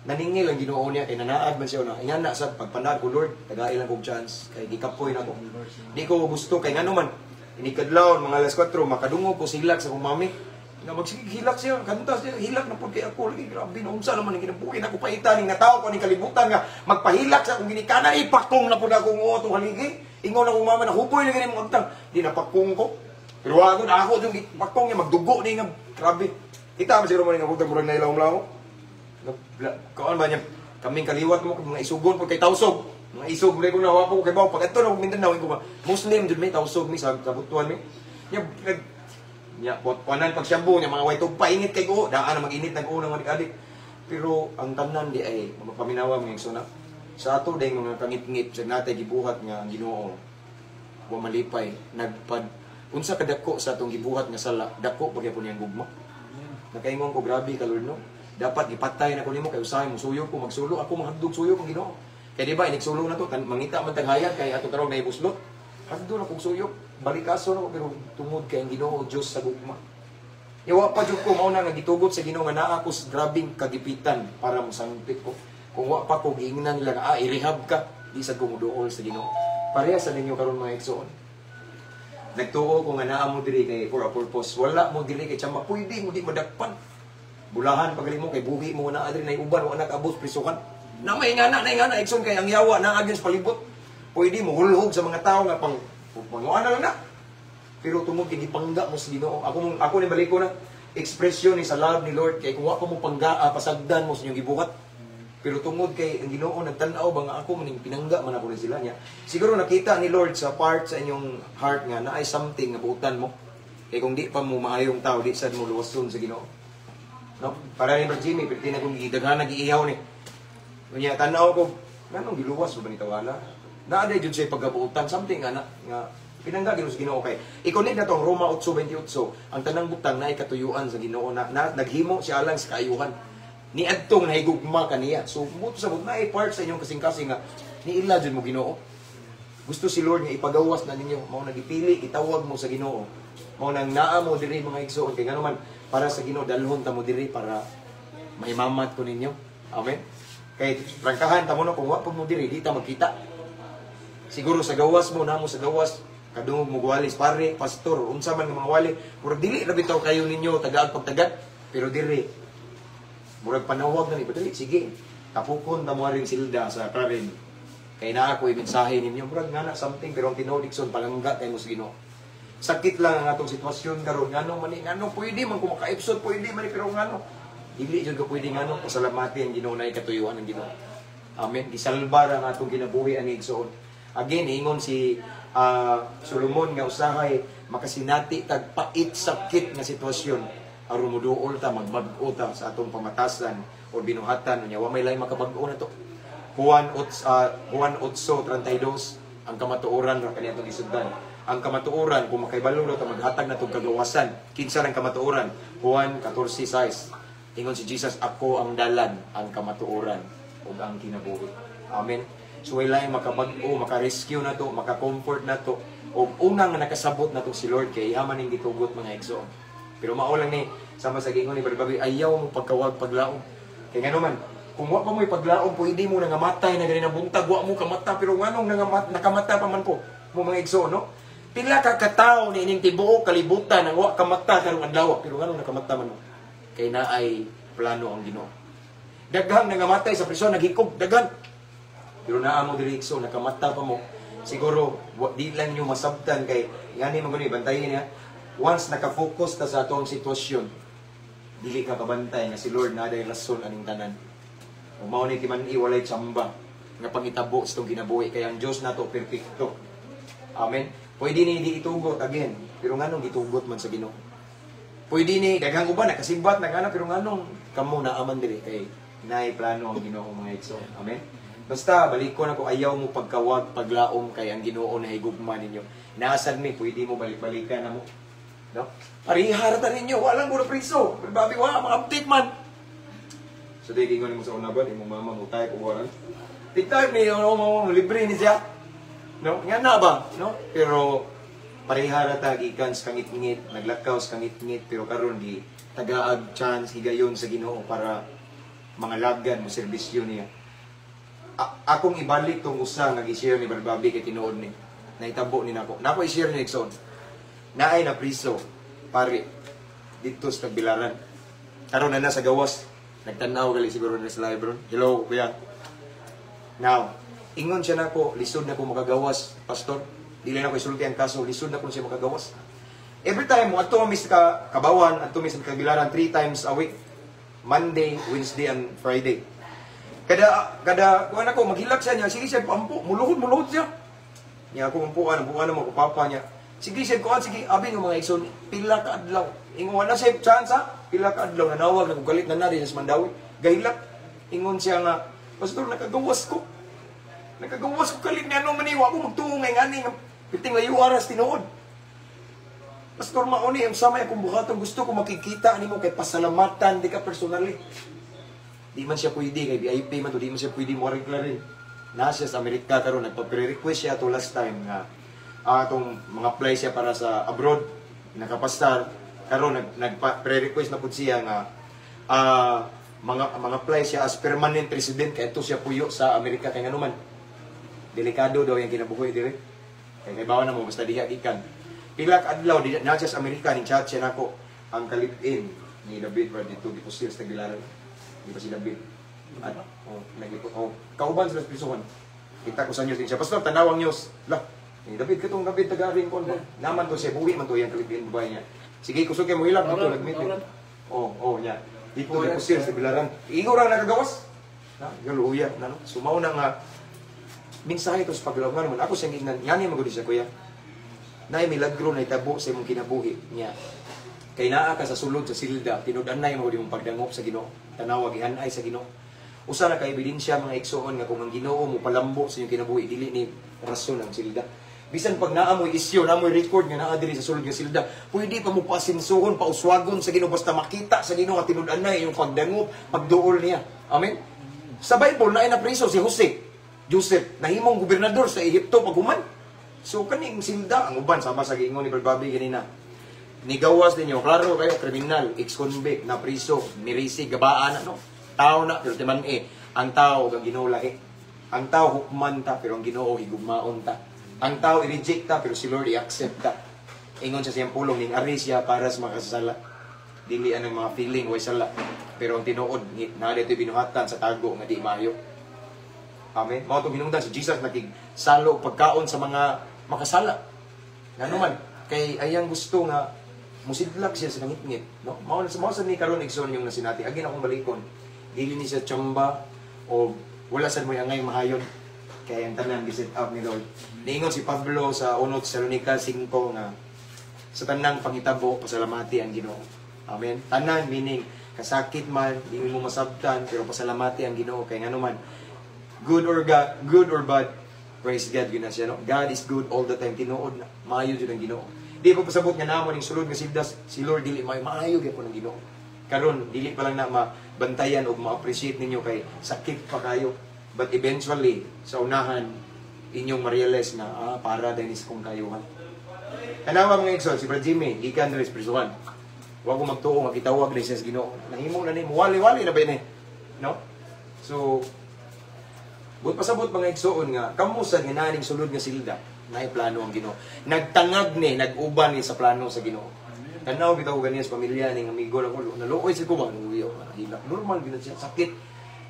naningil ang Ginoo niya kay nanaad man siya na ingana sa pagpanaad ko Lord tagai lang kog chance kay gikapoy nako. Di ko gusto kay ngano man inikadlawon mga alas 4 makadungog ko silak sa akong mami. Nga magsige hilak siya, kanta siya, hilak na pud kay ako lagi grabe na unsa naman ang kinabuhi nako paita ning natawo ko ning kalibutan nga magpahilak sa akong ginikanan ipakong na pud akong uot tong haligi. Ingon akong mama na huboy lagi nimong agtang, di na pakong ko. Pero ako na ako yung pakong niya magdugo ni nga grabe. Kita man siguro mo ning abot murag na ilawom-lawom. Kaon ba niya kaming kaliwat mo mga isugon pud kay tawsog. Mga isog mo ko na wa po kay bawo pag adto na kog Mindanao ko ba Muslim jud may tawsog mi sa Butuan mi. Nya nya potpanan pag shampoo nya mga way tug painit kay ko daan na mag-init nag unang adik-adik. Pero ang tanan di ay mapaminawa mga igsoon. Sa ato day mga kangit-ngit sa natay gibuhat nga ang Ginoo wa malipay nagpad unsa kadako sa atong gibuhat nga sala dako pa gyapon niyang gugma. Nakaingon ko grabe ka Lord no. Dapat gipatay na ko nimo kay usahay mo suyo ko magsulo ako mahadlok suyo kong Ginoo. Kay di ba inig sulo na to mangita man taghayag kay ato tarong naibuslot. Hagdo na kog suyop, balikaso na ko pero tungod kay ang Ginoo Dios sa gugma. Iwa pa jud ko mao na nga gitugot sa Ginoo nga naa ko sa grabing kagipitan para mosangpit ko. Kung wa pa ko giingnan nila nga i-rehab ka, di sad ko moduol sa Ginoo. Pareha sa ninyo karon mga igsoon. Nagtuo ko nga naa mo diri kay for a purpose. Wala mo diri kay tsamba pwede mo di madakpan. Bulahan pagali mo kay buhi mo na adri nay uban wa nakaabot prisukan. Na may nga na igsoon kay ang yawa na against palibot. Pwede mo hulhog sa mga tao nga pang panguan na lang na. Pero tungod kay gipangga mo sa Ginoo. Ako ni balik ko na ekspresyon ni sa love ni Lord kay kung wa pa mo pangga pasagdan mo sa inyong gibuhat. Pero tungod kay ang Ginoo nagtan-aw ba nga ako maning pinangga man ako ni sila niya. Siguro nakita ni Lord sa part sa inyong heart nga naay something nga buotan mo. Kay kung di pa mo maayong tao di sad mo luwason sa Ginoo. No? Para ni Brad Jimmy, pero tinagong gidaghan nag-iihaw ni. Unya tan-aw ko nganong giluwas ba ni tawala? Naa day jud siya pagkabuotan something ana nga pinangga Ginoo sa Ginoo kay i-connect na to ang Roma 8:28 ang tanang butang naay katuyuan sa Ginoo na naghimo siya alang sa kaayuhan niadtong nahigugma kaniya. So muto sa but naay part sa inyong kasing-kasing nga niila jud mo Ginoo. Gusto si Lord nga ipagawas na ninyo. Mao nagipili, gitawag mo sa Ginoo. Mao nang naa mo diri mga igsoon kay ngano man para sa Ginoo dalhon ta mo diri para mahimamat ko ninyo. Amen. Kay prangkahan ta mo no, kung wa pud mo diri di ta magkita. Siguro sa gawas mo namo sa gawas kadungog mo walis pare, pastor, unsa man nga mga wali, murag dili ra bitaw kayo ninyo tagaag pagtagad, pero diri murag panawag na ni padali, sige. Tapukon ta mo rin silda sa Clarin. Kay naa ko mensahe ninyo, murag nga na something, pero ang tinuod igsoon palangga kay mo sa Ginoo. Sakit lang ang atong sitwasyon karon, ngano man ni, ngano pwede man kung maka-episode pwede man ni, pero ngano dili jud ka pwede ngano pasalamatin Ginoo na katuyuan ng Ginoo. Amen. Gisalba ra ang atong kinabuhi ani igsoon. Again, ingon si Solomon nga usahay makasinati tag pait sakit nga sitwasyon aron moduol ta, magbag-o ta sa atong pamatasan o binuhatan unya wa may lain makabag-o na to. Juan 8:32 ang kamatuoran ra kani atong gisugdan. Ang kamatuoran kung makaibalo ra ta maghatag na tog kagawasan. Kinsa ang kamatuoran? Juan 14:6. Ingon si Jesus, ako ang dalan, ang kamatuoran ug ang kinabuhi. Amen. So walay makabag-o, maka-rescue na to, maka-comfort na to. O unang nga nakasabot na to si Lord kay iya man ning gitugot mga igsoon. Pero mao lang ni sama sa gingon ni Barbabi, ayaw mo pagkawag paglaom. Kay ngano man, kung wa pa mo'y paglaom, pwede mo nangamatay na gani na buntag, wa mo kamata, pero nganong nakamata pa man ko mo mga igsoon, no? Pila ka katawo ni ining tibuok kalibutan ang wa kamata karong adlaw, pero nganong nakamata man mo? Kay naay plano ang Ginoo. Daghang nangamatay sa prisyon, naghikog, daghan. Pero naa mo diri igsoon, nakamata pa mo. Siguro di lang nyo masabtan kay ngani man gani bantayin niya. Once nakafocus ta sa atong sitwasyon, dili ka kabantay nga si Lord na rason aning tanan. O mao ni kiman-i walay tsamba nga pangitabo sa itong kinabuhi kay ang Dios nato perpekto. Amen. Pwede ni di itugot again, pero nganong gitugot man sa Ginoo? Pwede ni daghang uban nakasimbat nagana, pero nganong kamo naaman diri kay naay plano ang Ginoo mga igsoon. Amen. Basta balikon ako, ayaw mo pagkawag paglaom kay ang Ginoo na higugma ninyo. Nasad mi pwede mo balik-balikan na mo. No? Parihara ta ninyo, walang mo na priso. Babi wa mga update man. So di gingon mo sa una ba, imong mama mo tayo kuwaran. Tigtag ni ano mo libre ni siya. No, nga na ba, no? Pero parehara ta gikan sa kangit-ngit, naglakaw sa kangit-ngit, pero karon di tagaag chance higayon sa Ginoo para mga lagan mo serbisyo niya. Akong ibalik tong usa nga gi-share ni Barbabi kay tinuod ni. Naitabo ni nako. Nako i-share ni Exxon. Naay na priso pare dito sa Tagbilaran. Karon na sa gawas. Nagtan-aw gali siguro na sa live ron. Hello, kuya. Now, ingon siya nako, lisod na ko makagawas, pastor. Dili na ko isulti ang kaso, lisod na ko siya makagawas. Every time mo adto mi sa Kabawan, adto mi sa Tagbilaran 3 times a week. Monday, Wednesday and Friday. Kada kuan ako maghilak siya niya, sige siya paampo, muluhod siya. Niya ako ampuan, ampuan mo ko papa niya. Sige siya kuan, sige abi ng mga igsoon, pila ka adlaw. Ingon wala siya chance ha, pila ka adlaw nanawag na galit na na din sa Mandawi. Gahilak. Ingon siya nga, pastor nakagawas ko. Nakagawas ko kalit niya no maniwa ako magtuo ngay ngani nga piting layo aras tinuod. Pastor mauni ang samay akong buhaton, gusto ko makikita nimo kay pasalamatan di ka personally. Di man siya pwede kay VIP man to, di man siya pwede mo rin. Na siya sa Amerika karon nagpa-pre-request siya to last time nga atong mga apply siya para sa abroad, nakapasar karon nagpa-pre-request na pud siya nga mga apply siya as permanent resident kay ito siya puyo sa Amerika kay ngano man delikado daw yang kinabuhi dire. Kay kaibawan na mo basta diha gikan. Pila ka adlaw di na siya sa Amerika ning chat siya nako ang kalibin ni David ra dito gipusil sa Tagbilaran. Di ba si David? At, oh, nagipot, oh, kauban sila sa prisuhan. Kita ko sa news din siya. Pastor, tanawang news. Lah, ni David, katong David, tagaring kon ba? Naman to siya, buhi man to yung kalibin babae niya. Sige, kusog kayo mo hilak, dito, nagmeet. Oh, oh, niya. Dito, gipusil sa Tagbilaran. Ingo ra nakagawas. Na, galuya, na, no? Sumaw na nga, mensahe to sa paglaw nga naman. Ako siyang gignan, yan yung magudi siya, kuya. Naay milagro na itabo sa imong kinabuhi niya. Kay naa ka sa sulod sa silda, tinud-anay mo imong pagdangop sa Ginoo. Tanawa gihanay sa Ginoo. Usa na ka ebidensya mga igsoon nga kung ang Ginoo mo palambo sa inyong kinabuhi, dili ni rason ang silda. Bisan pag naa mo'y isyu, naa mo'y record nga naa diri sa sulod nga silda, pwede pa mo pasinsuhon, pauswagon sa Ginoo basta makita sa Ginoo nga tinud-anay imong pagdangop, pagduol niya. Amen. Sa Bible naay na priso si Jose, Joseph, nahimong gobernador sa Ehipto paghuman. So kaning silda ang uban sama sa giingon ni Brad Bobby ganina. Nigawas ninyo, klaro kayo kriminal, ex-convict, na priso, nirisi, gabaan ano. Tao na pero timan eh, ang tao ug ang Ginoo lahi. Ang tao hukman ta pero ang Ginoo higugmaon ta. Ang tao i-reject ta pero si Lord i-accept ta. Ingon sa siyang pulong ning ari siya para sa makasasala. Dili anang mga feeling way sala. Pero ang tinuod naa dito'y binuhatan sa tago nga di maayo. Amen. Mao tong hinungdan si Jesus nakigsalo pagkaon sa mga makasala. Ngano man kay ayang gusto nga musidlak siya sa nangitngit, no? Mao mao sa ni karon igsoon yung nasinati. Agin akong balikon. Dili ni siya tsamba o wala sad mo angay mahayon kay ang tanan gi-set up ni Lord. Niingon si Pablo sa 1 Tesalonica 5 nga sa tanang pangitabo pasalamati ang Ginoo. Amen. Tanan meaning kasakit man, di mo masabtan pero pasalamati ang Ginoo kay ngano man good or God, good or bad, praise God yun na siya, no? God is good all the time. Tinuod na maayo jud ang Ginoo. Di ko pasabot nga namo ning sulod nga sildas si Lord dili maayo, maayo gyapon ang Ginoo. Karon dili pa lang na mabantayan og ma-appreciate ninyo kay sakit pa kayo. But eventually sa unahan inyong ma-realize na para din is kung kayuhan. Kanawa mga igsoon, si Brad Jimmy, gikan diri sa prisuhan. Wa ko magtuo nga gitawag ni siya sa Ginoo. Nahimo na nimo, wali-wali na ba ini? No? So, but pasabot mga igsoon nga kamo sad nga naning sulod nga silda, naay plano ang Ginoo. Nagtangag ni, nag-uban ni sa plano sa Ginoo. Tanaw bitaw ko ganiya sa pamilya ning amigo nako, naluoy sad ko ba nuyo, hilak. Normal gyud siya, sakit.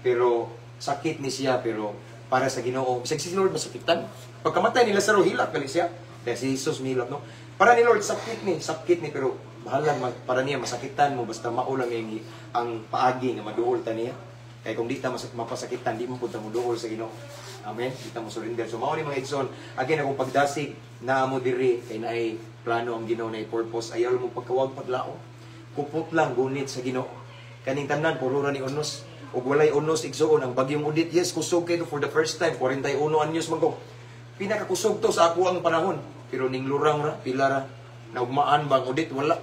Pero sakit ni siya pero para sa Ginoo, bisag si Lord masakitan. Pagkamatay ni Lazaro hilak gali siya. Kaya si Jesus mihilak, no? Para ni Lord sakit ni pero bahala para niya masakitan mo basta mao lang yung, ang paagi nga maduol ta niya. Kaya kung di ta mapasakitan, di mo punta mo duol sa Ginoo. Amen? Di ta mo surrender. So mao ni mga igsoon, again akong pagdasig naa mo diri kay naay plano ang Ginoo, naay purpose. Ayaw mo pagkawag paglao. Kupot lang gunit sa Ginoo. Kaning tanan puro ra ni unos. Ug walay unos igsoon ang bagyong Odette. Yes, kusog kay for the first time 41 anyos man ko. Pinakakusog to sa ako ang panahon. Pero ning lurang ra, pila ra naugmaan bang Odette wala.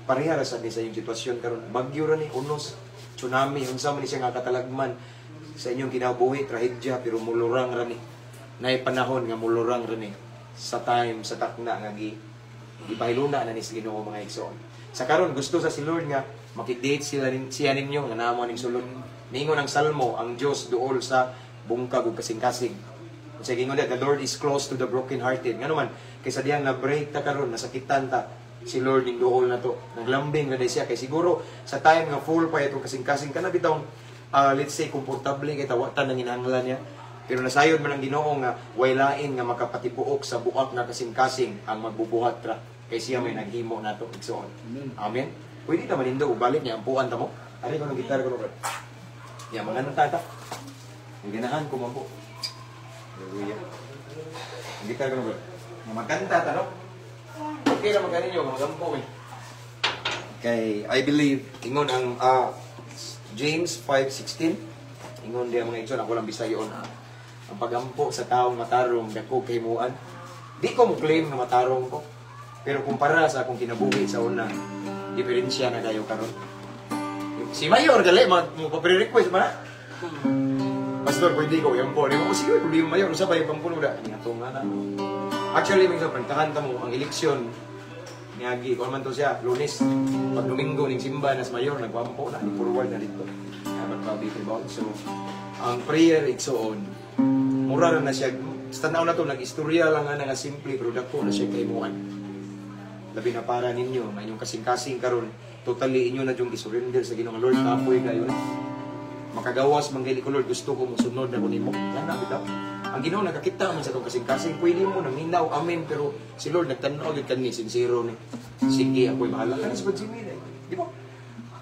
Pareha ra sad ni sa inyong sitwasyon karon. Bagyo ra ni unos, tsunami, unsa man ni siya nga katalagman sa inyong kinabuhi, trahedya, pero mulurang ra ni. Naay panahon nga mulurang ra ni sa time sa takna nga gipahiluna na ni sa Ginoo mga igsoon. Sa karon gusto sa si Lord nga makig-date sila siya ninyo nga naa mo ning sulod. Niingon ang Salmo, ang Dios duol sa bungkag ug kasing-kasing. Sa gingon the Lord is close to the broken-hearted. Ngano man kaysa diyang na-break ta karon, nasakitan ta, si Lord ning duol na to. Naglambing na siya kay siguro sa time nga full pa itong kasing-kasing kana bitawng let's say komportable kay tawatan nang inanglan niya. Pero nasayod man ang Ginoo nga way lain nga makapatibuok sa buak nga kasing-kasing ang magbubuhat ra kay siya may naghimo nato igsoon. Amen. Amen. Pwede ta manindo og balik niya ampuan ta mo. Ari ko ng gitara ko no, brad. Ya manganta ta. Ganahan ko man po. Hallelujah. Ang gitara ko no, brad. Nga magkanta ta no. Okay ra magani niyo magampo eh. Kay I believe ingon ang James 5:16 ingon diya mga igsoon, ako lang bisayon ang pagampo sa taong matarong dako kay muan. Di ko mo claim nga matarong ko. Pero kumpara sa akong kinabuhi sa una, diferensya na kayo karon. Si Mayor gali mo pa-request man. Pastor, pwede ko yung po. Di ko sige, problema Mayor, usa pa yung pampuno da. Ani atong nga na. Actually, may sa pagtahan ta mo ang eleksyon niagi kon man to siya Lunes. Pag Domingo ning simba nas Mayor nagwampo na ni forward na dito. Dapat pa ba. So ang prayer igsoon mura ra na siya. Sa tanaw na to nag-istorya lang nga simple pero dako na siya kaimuan. Labi na para ninyo, nga inyong kasing-kasing karon, totally inyo na yung gisurrender sa Ginoo. Lord, kapoy kayo na. Makagawas man gali ko Lord, gusto ko mosunod na ko nimo. Yan na bitaw. Ang Ginoo nakakita man sa atong kasing-kasing, pwede mo naminaw, amen, pero si Lord nagtan-aw gyud kani sincero ni. Sige, ako'y bahala. Kana sa Jimmy, di ba?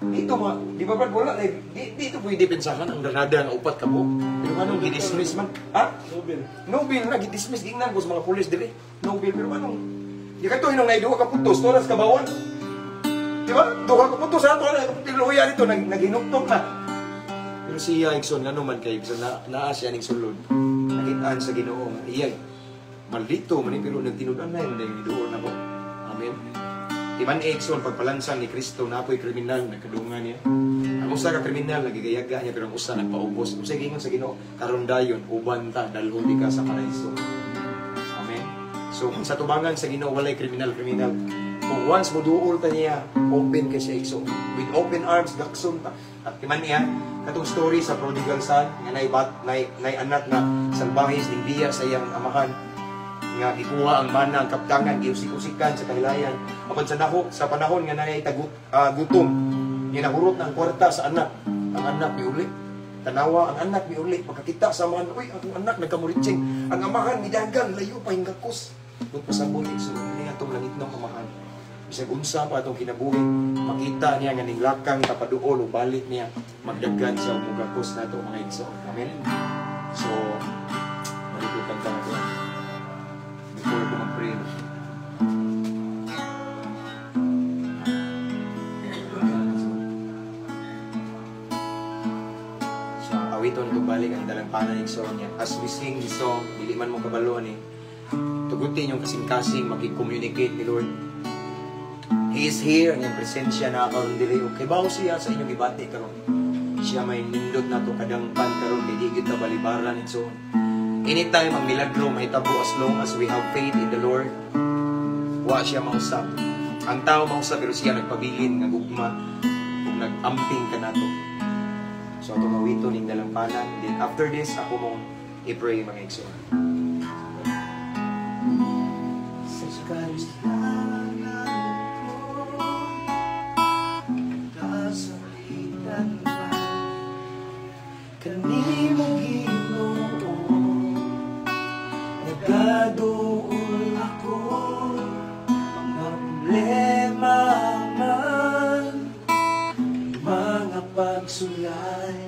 Dito ma, di ba Brad, wala di dito pwede pensahan ang granada nga upat ka po. Pero anong gi-dismiss man? Ha? Nobel. Nobel na gi-dismiss gingnan ko sa mga pulis diri. Nobel pero anong di ka to hinong naiduha ka putos, toras ka bawon. Di ba? Duha ka putos ha, toras ka tiluya dito naghinuktok na. Pero siya igsoon ngano man kay bisan na naa siya ning sulod. Nakitaan sa Ginoo nga iyay. Maldito man pero nagtinud-an na yun duol na ko. Amen. Timan igsoon pagpalansang ni Kristo na ako'y kriminal nagkadungan niya. Ang usa ka kriminal nagigayaga niya pero ang usa nagpaubos. Usa gingon sa Ginoo karon dayon uban ta dalhon di ka sa paraiso. Amen. So kung sa tubangan sa Ginoo walay kriminal-kriminal. Kung once moduol ta niya, open kay siya igsoon. With open arms gakson ta. At timan niya katong story sa prodigal son nga nay anak na salbahis ning biya sa iyang amahan nga gikuha ang mana ang kaptangan giusik-usikan sa kahilayan. Apan sa panahon nga naay gutom, nga nahurot na ang kwarta sa anak, ang anak miuli. Tanawa ang anak miuli pagkakita sa amahan, uy, akong anak nagkamuritsing. Ang amahan midagan layo pa hingakos. Kung pasabot igsoon ni atong langit ng amahan. Bisag unsa pa atong kinabuhi, makita niya nga ninglakang tapaduol o balik niya, magdagan siya og mugakos nato mga igsoon. Amen. So, maligutan ka na doon. Before ko mag-pray. So, awiton ko balik ang dalampanan ng song niya. As we sing this song, dili man mo kabalo ni, tugutin yung kasing-kasing makikommunicate ni Lord. He is here, ang iyang presensya na karon diri. Okay, bawo siya sa inyong gibati karon. Siya may nindot na to kadangpan karon, dili gyud ta balibaran and so on. Anytime ang milagro mahitabo as long as we have faith in the Lord. Wa siya mausap. Ang tao mausap pero siya nagpabilin nga gugma ug nag-amping kanato. So atong awito ning dalampanan. Then after this ako mong i-pray mga igsoon. Sa kalustanan ko, kasakitan man, kanimo Ginoo, nagaduol ako, mga problema man, mga pagsulay,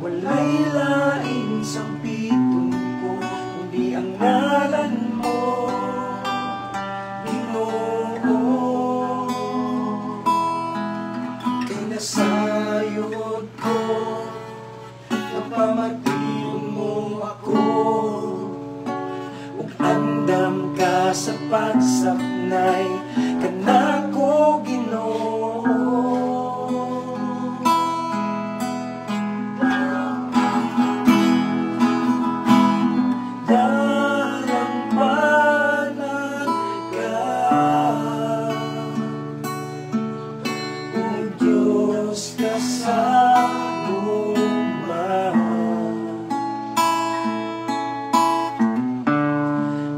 walay laing sampiton ko, kundi ang ngalan mo, Ginoo. Kay nasayod ko, napamation mo ako, ug andam ka sa pagsapnay kanako, Ginoo. Dalampanan ka, O Diyos ka sa gugma.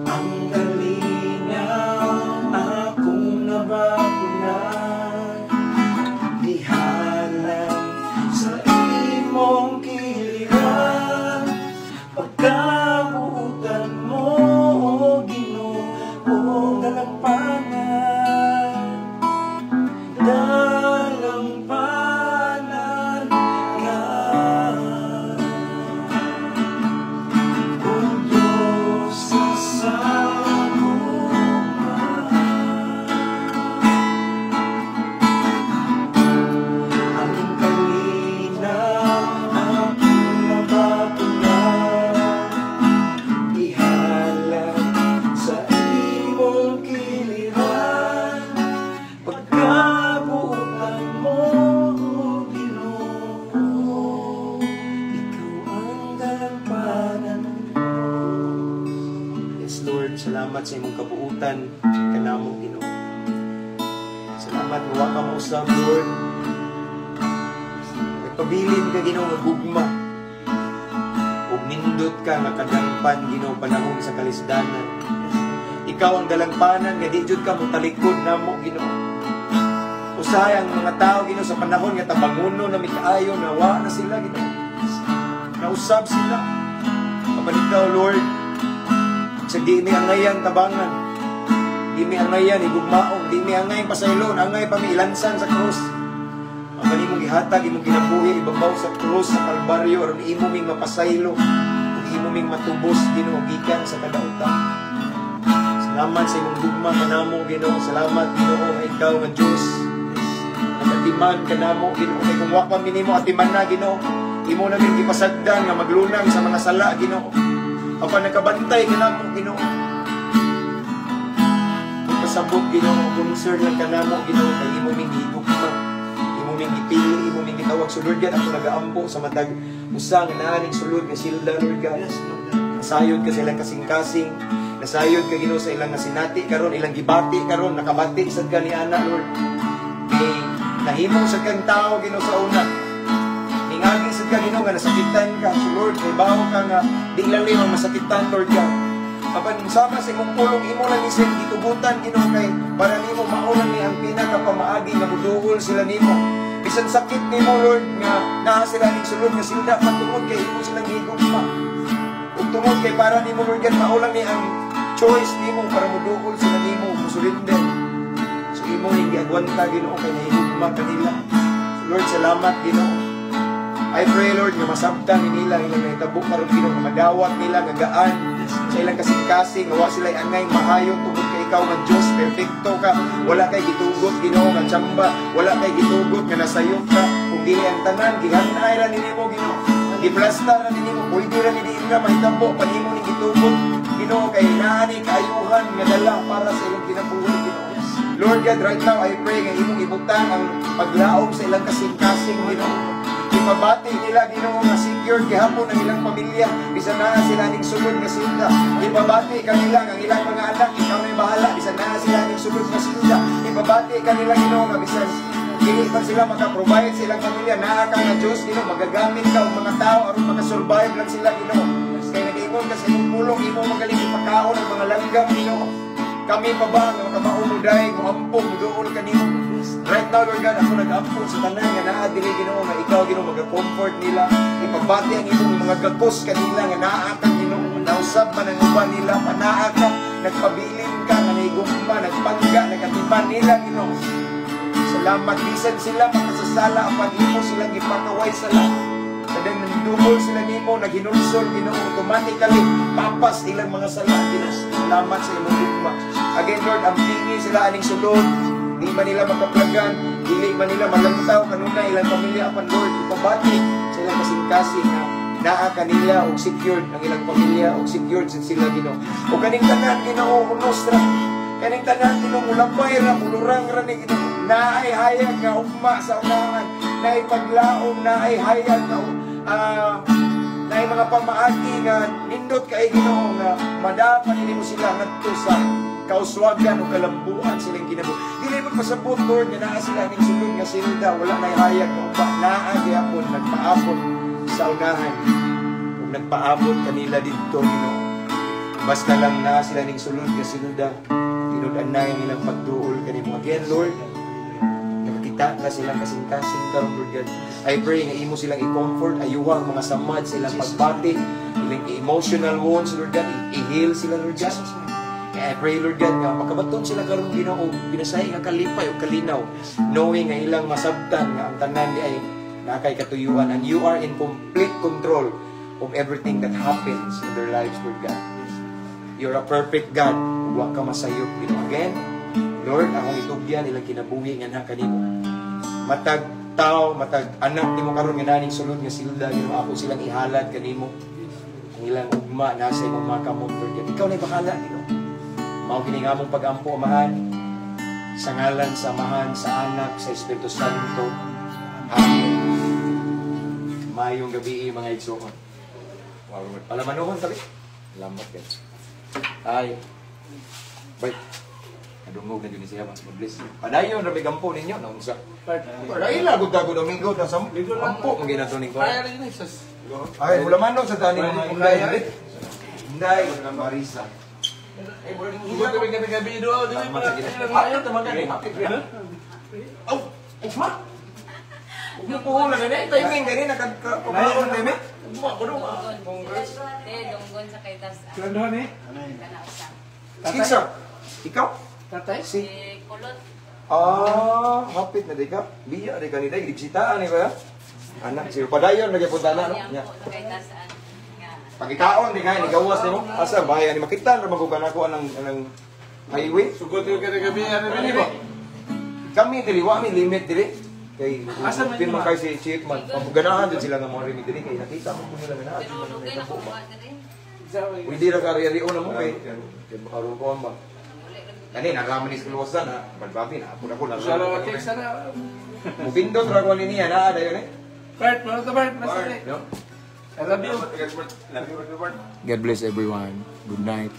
Ang kalingaw akong nabakunan, dihalan sa imong kiliran, pagkabuutan mo, O Ginoo, dalampanan, dalampanan ka, O Diyos ka sa gugma. Ang kalinaw akong nabakunan, ihalan sa imong kiliran, pagkabuutan mo, O Ginoo, ikaw ang dalampanan ko. Yes, Lord, salamat sa imong kabuutan kanamo, Ginoo. Salamat nga wa ka mausab, Lord. Nagpabilin ka, Ginoo, nga gugma. Ug nindot ka nga kadangpan, Ginoo, panahon sa kalisdanan. Ikaw ang dalampanan nga di jud ka motalikod namo, Ginoo. Usahay ang mga tao, Ginoo, sa panahon nga tabanguno na mikaayo, nawa na sila, Ginoo. Nausab sila. Apan ikaw, Lord, sa di mi angayan tabangan, di mi angayan igugmaong, di mi angayan pasaylon, angay pa mi ilansan sa krus. Apan imong gihatag, imong kinabuhi, ibabaw sa krus, sa Kalbaryo, aron imo ming mapasaylo, ug imo ming matubos, Ginoo, gikan sa kadautan. Salamat sa imong gugma kanamo, Ginoo. Salamat, Ginoo, nga ikaw nga Dios nagatiman kanamo, Ginoo. Kay kung wa pa mi nimo atiman na, Ginoo, imo na min gipasagdan nga maglunang sa mga sala, Ginoo. Apan nakabantay kanamo, Ginoo. Pasabot, Ginoo, concern lang kanamo, Ginoo, kay imo ming gihigugma, imo ming gipili, imo ming gitawag. So Lord God, ako nagaampo sa matag usa nga naa ning sulod nga silda, Lord God. Yes, Lord God. Nasayod ka silang kasing-kasing, Nasayod ka, Ginoo, sa ilang nga sinati karon, ilang gibati karon, nakabati sad ka ni ana, Lord. Ni nahimo sad kang tao, Ginoo, sa una. Ningagi sad ka, Ginoo, nga nasakitan ka. So Lord, may bawo ka nga di lalim ang masakitan, Lord God. Apan sama sa imong pulong, imo lang ni sila gitugutan, Ginoo, kay para nimo mauna ni ang pinakapamaagi nga muduol sila nimo. Bisan sakit nimo, Lord, nga naa sila ning sulod nga silda patungod kay imo silang gigugma. Ug tungod kay para nimo, Lord God, mao lang ni ang choice nimo para muduol sila nimo, musurrender. So imo ning giagwanta, Ginoo, kay nahigugma kanila. So Lord, salamat, Ginoo. I pray, Lord, nga masabtan ni nila ilang nahitabo karon, Ginoo, nga madawat nila nga gaan sa ilang kasing-kasing, nga wa sila angay mahayo tungod kay ikaw nga Dios, perfecto ka, wala kay gitugot, Ginoo, nga tsamba, wala kay gitugot nga nasayop ka. Ug dili ang tanan gihanay ra nimo, Ginoo, giplasta ra nimo, pwede ra ni nila mahitabo pan imo ning gitugot, Ginoo, kay naa ni kaayuhan nga dala para sa ilang kinabuhi, Ginoo. Lord God, right now I pray nga imong ibutang ang paglaom sa ilang kasing-kasing, Ginoo. Ipabati nila, Ginoo, nga secured gihapon ang ilang pamilya bisan naa sila ning sulod nga silda. Ipabati kanila nga ang ilang mga anak, ikaw na bahala bisan naa sila ning sulod nga silda. Ipabati kanila, Ginoo, nga bisan dili man sila maka-provide sa ilang pamilya, naa ka nga Dios, Ginoo, magagamit ka og mga tao aron maka-survive lang sila, Ginoo. Kay nag-ingon ka sa imong pulong, imo magaling ipakaon ang mga langgam, Ginoo. Kami pa ba nga makamao mo dahil mo ampo, mo duol kanimo? Right now, Lord God, ako nag-ampo sa tanan nga naa diri, Ginoo, nga ikaw, Ginoo, maga-comfort nila. Ipabati ang imong mga gakos kanila nga naa ka, Ginoo. Nausab man ang uban nila, panaa ka, nagpabilin ka, nga naigugma, nagpangga, nagatiman nila, Ginoo. Salamat, bisan sila makasasala, apan imo silang ipakaway sa lahat. Sa nandumol sila nimo, naghinulsol, Ginoo, automatically papas ilang mga sala, Ginoo. Salamat sa imong gugma. Again, Lord, ang pingi sila aning sulod, di man nila makaplagan, dili man nila malantaw kanunay ilang pamilya, apan Lord, ipabati sa ilang kasing-kasing nga naa kanila og secured ang ilang pamilya og secured sad sila, Ginoo. O kaning tanan, Ginoo, unos ra. Kaning tanan, Ginoo, mulapay ra, mulurang ra ni, Ginoo. Naay hayag nga ugma sa unahan, naay paglaom, naay hayag nga naay mga pamaagi nga nindot kay, Ginoo, nga madapan nimo sila ngadto sa kauswagan o kalambuan silang kinabuhi. Dili mo pasabot, Lord, nga naa sila ning sulod nga silda, wala nay hayag nga ugma, naa gihapon nagpaabot sa unahan ug nagpaabot kanila didto, Ginoo. Basta lang naa sila ning sulod nga silda, tinud-anay ang ilang pagduol kanimo. Again, Lord, nakakita ka silang kasing-kasing karon, Lord God. I pray nga imo silang i-comfort, ayuha ang mga samad sa ilang pagbati, ilang emotional wounds, Lord God, i-heal sila, Lord God. Kaya I pray, Lord God, nga makabaton sila karon, Ginoo, binasahi nga kalipay o kalinaw, knowing nga ilang masabtan nga ang tanan di ay naa kay katuyuan and you are in complete control of everything that happens in their lives, Lord God. You're a perfect God. Wa ka masayop, Ginoo. Again, Lord, akong itugyan ilang kinabuhi nga naa kanimo. Matag tao, matag anak nimo karon nga naning sulod nga silda, Ginoo, ako silang ihalad kanimo. Ang ilang ugma nasa imong mga kamot, Lord God. Ikaw na bahala, Ginoo. Mao kini nga among pag-ampo, Amahan, sa ngalan sa Amahan, sa Anak, sa Espiritu Santo. Amen. Maayong gabi, mga igsoon. Wow, palamanuhon tabi. Salamat guys. Ay. Bye. Nadungog na jud ni siya mas bless. Padayon ra gampo ninyo naunsa. Padayon gud ta Domingo ta sa ampo man ginato ning ko. Kaya rin sus. Ay, mula sa tani mga Inday. Inday Marisa. Sugod kami gabi-gabi do, dili pa. Ayaw tamagan. Aw, ugma. Ugma po na gani timing gani nakakaon timing. Ugma ko do. Congrats. Dunggon sa kay tas. Kailan eh? Kana usa. Kinsa? Ikaw? Tatay? Si Si Kulot. Ah, hapit na di ka. Biya di ka ni day gibsitaan ni ba? Anak, si padayon lagi punta na no. Yang Nya. po sa kay tasaan. Nga. Pagikaon di ka ni gawas nimo. Asa bahay ani makita ra man ko anang anang highway. Sugod kami gabi-gabi ano bini mo? Kami diri wa mi limit diri. Kay Asa man pin man yun, kay si Chief man. Paganahan din sila nga mo rin diri kay nakita mo ko nila nga naa. Pero dugay na ko wa diri. Pwede ra ka ari-arion na mo kay kay makaroon ko ba. Kani naraman ni sa luwasan ha. Badbabi na ako na ko Sara okay sara. Mupindot ra ko ni niya naa dayon eh. Bert, mga to Bert, basta. No? I love you. God bless everyone. Good night.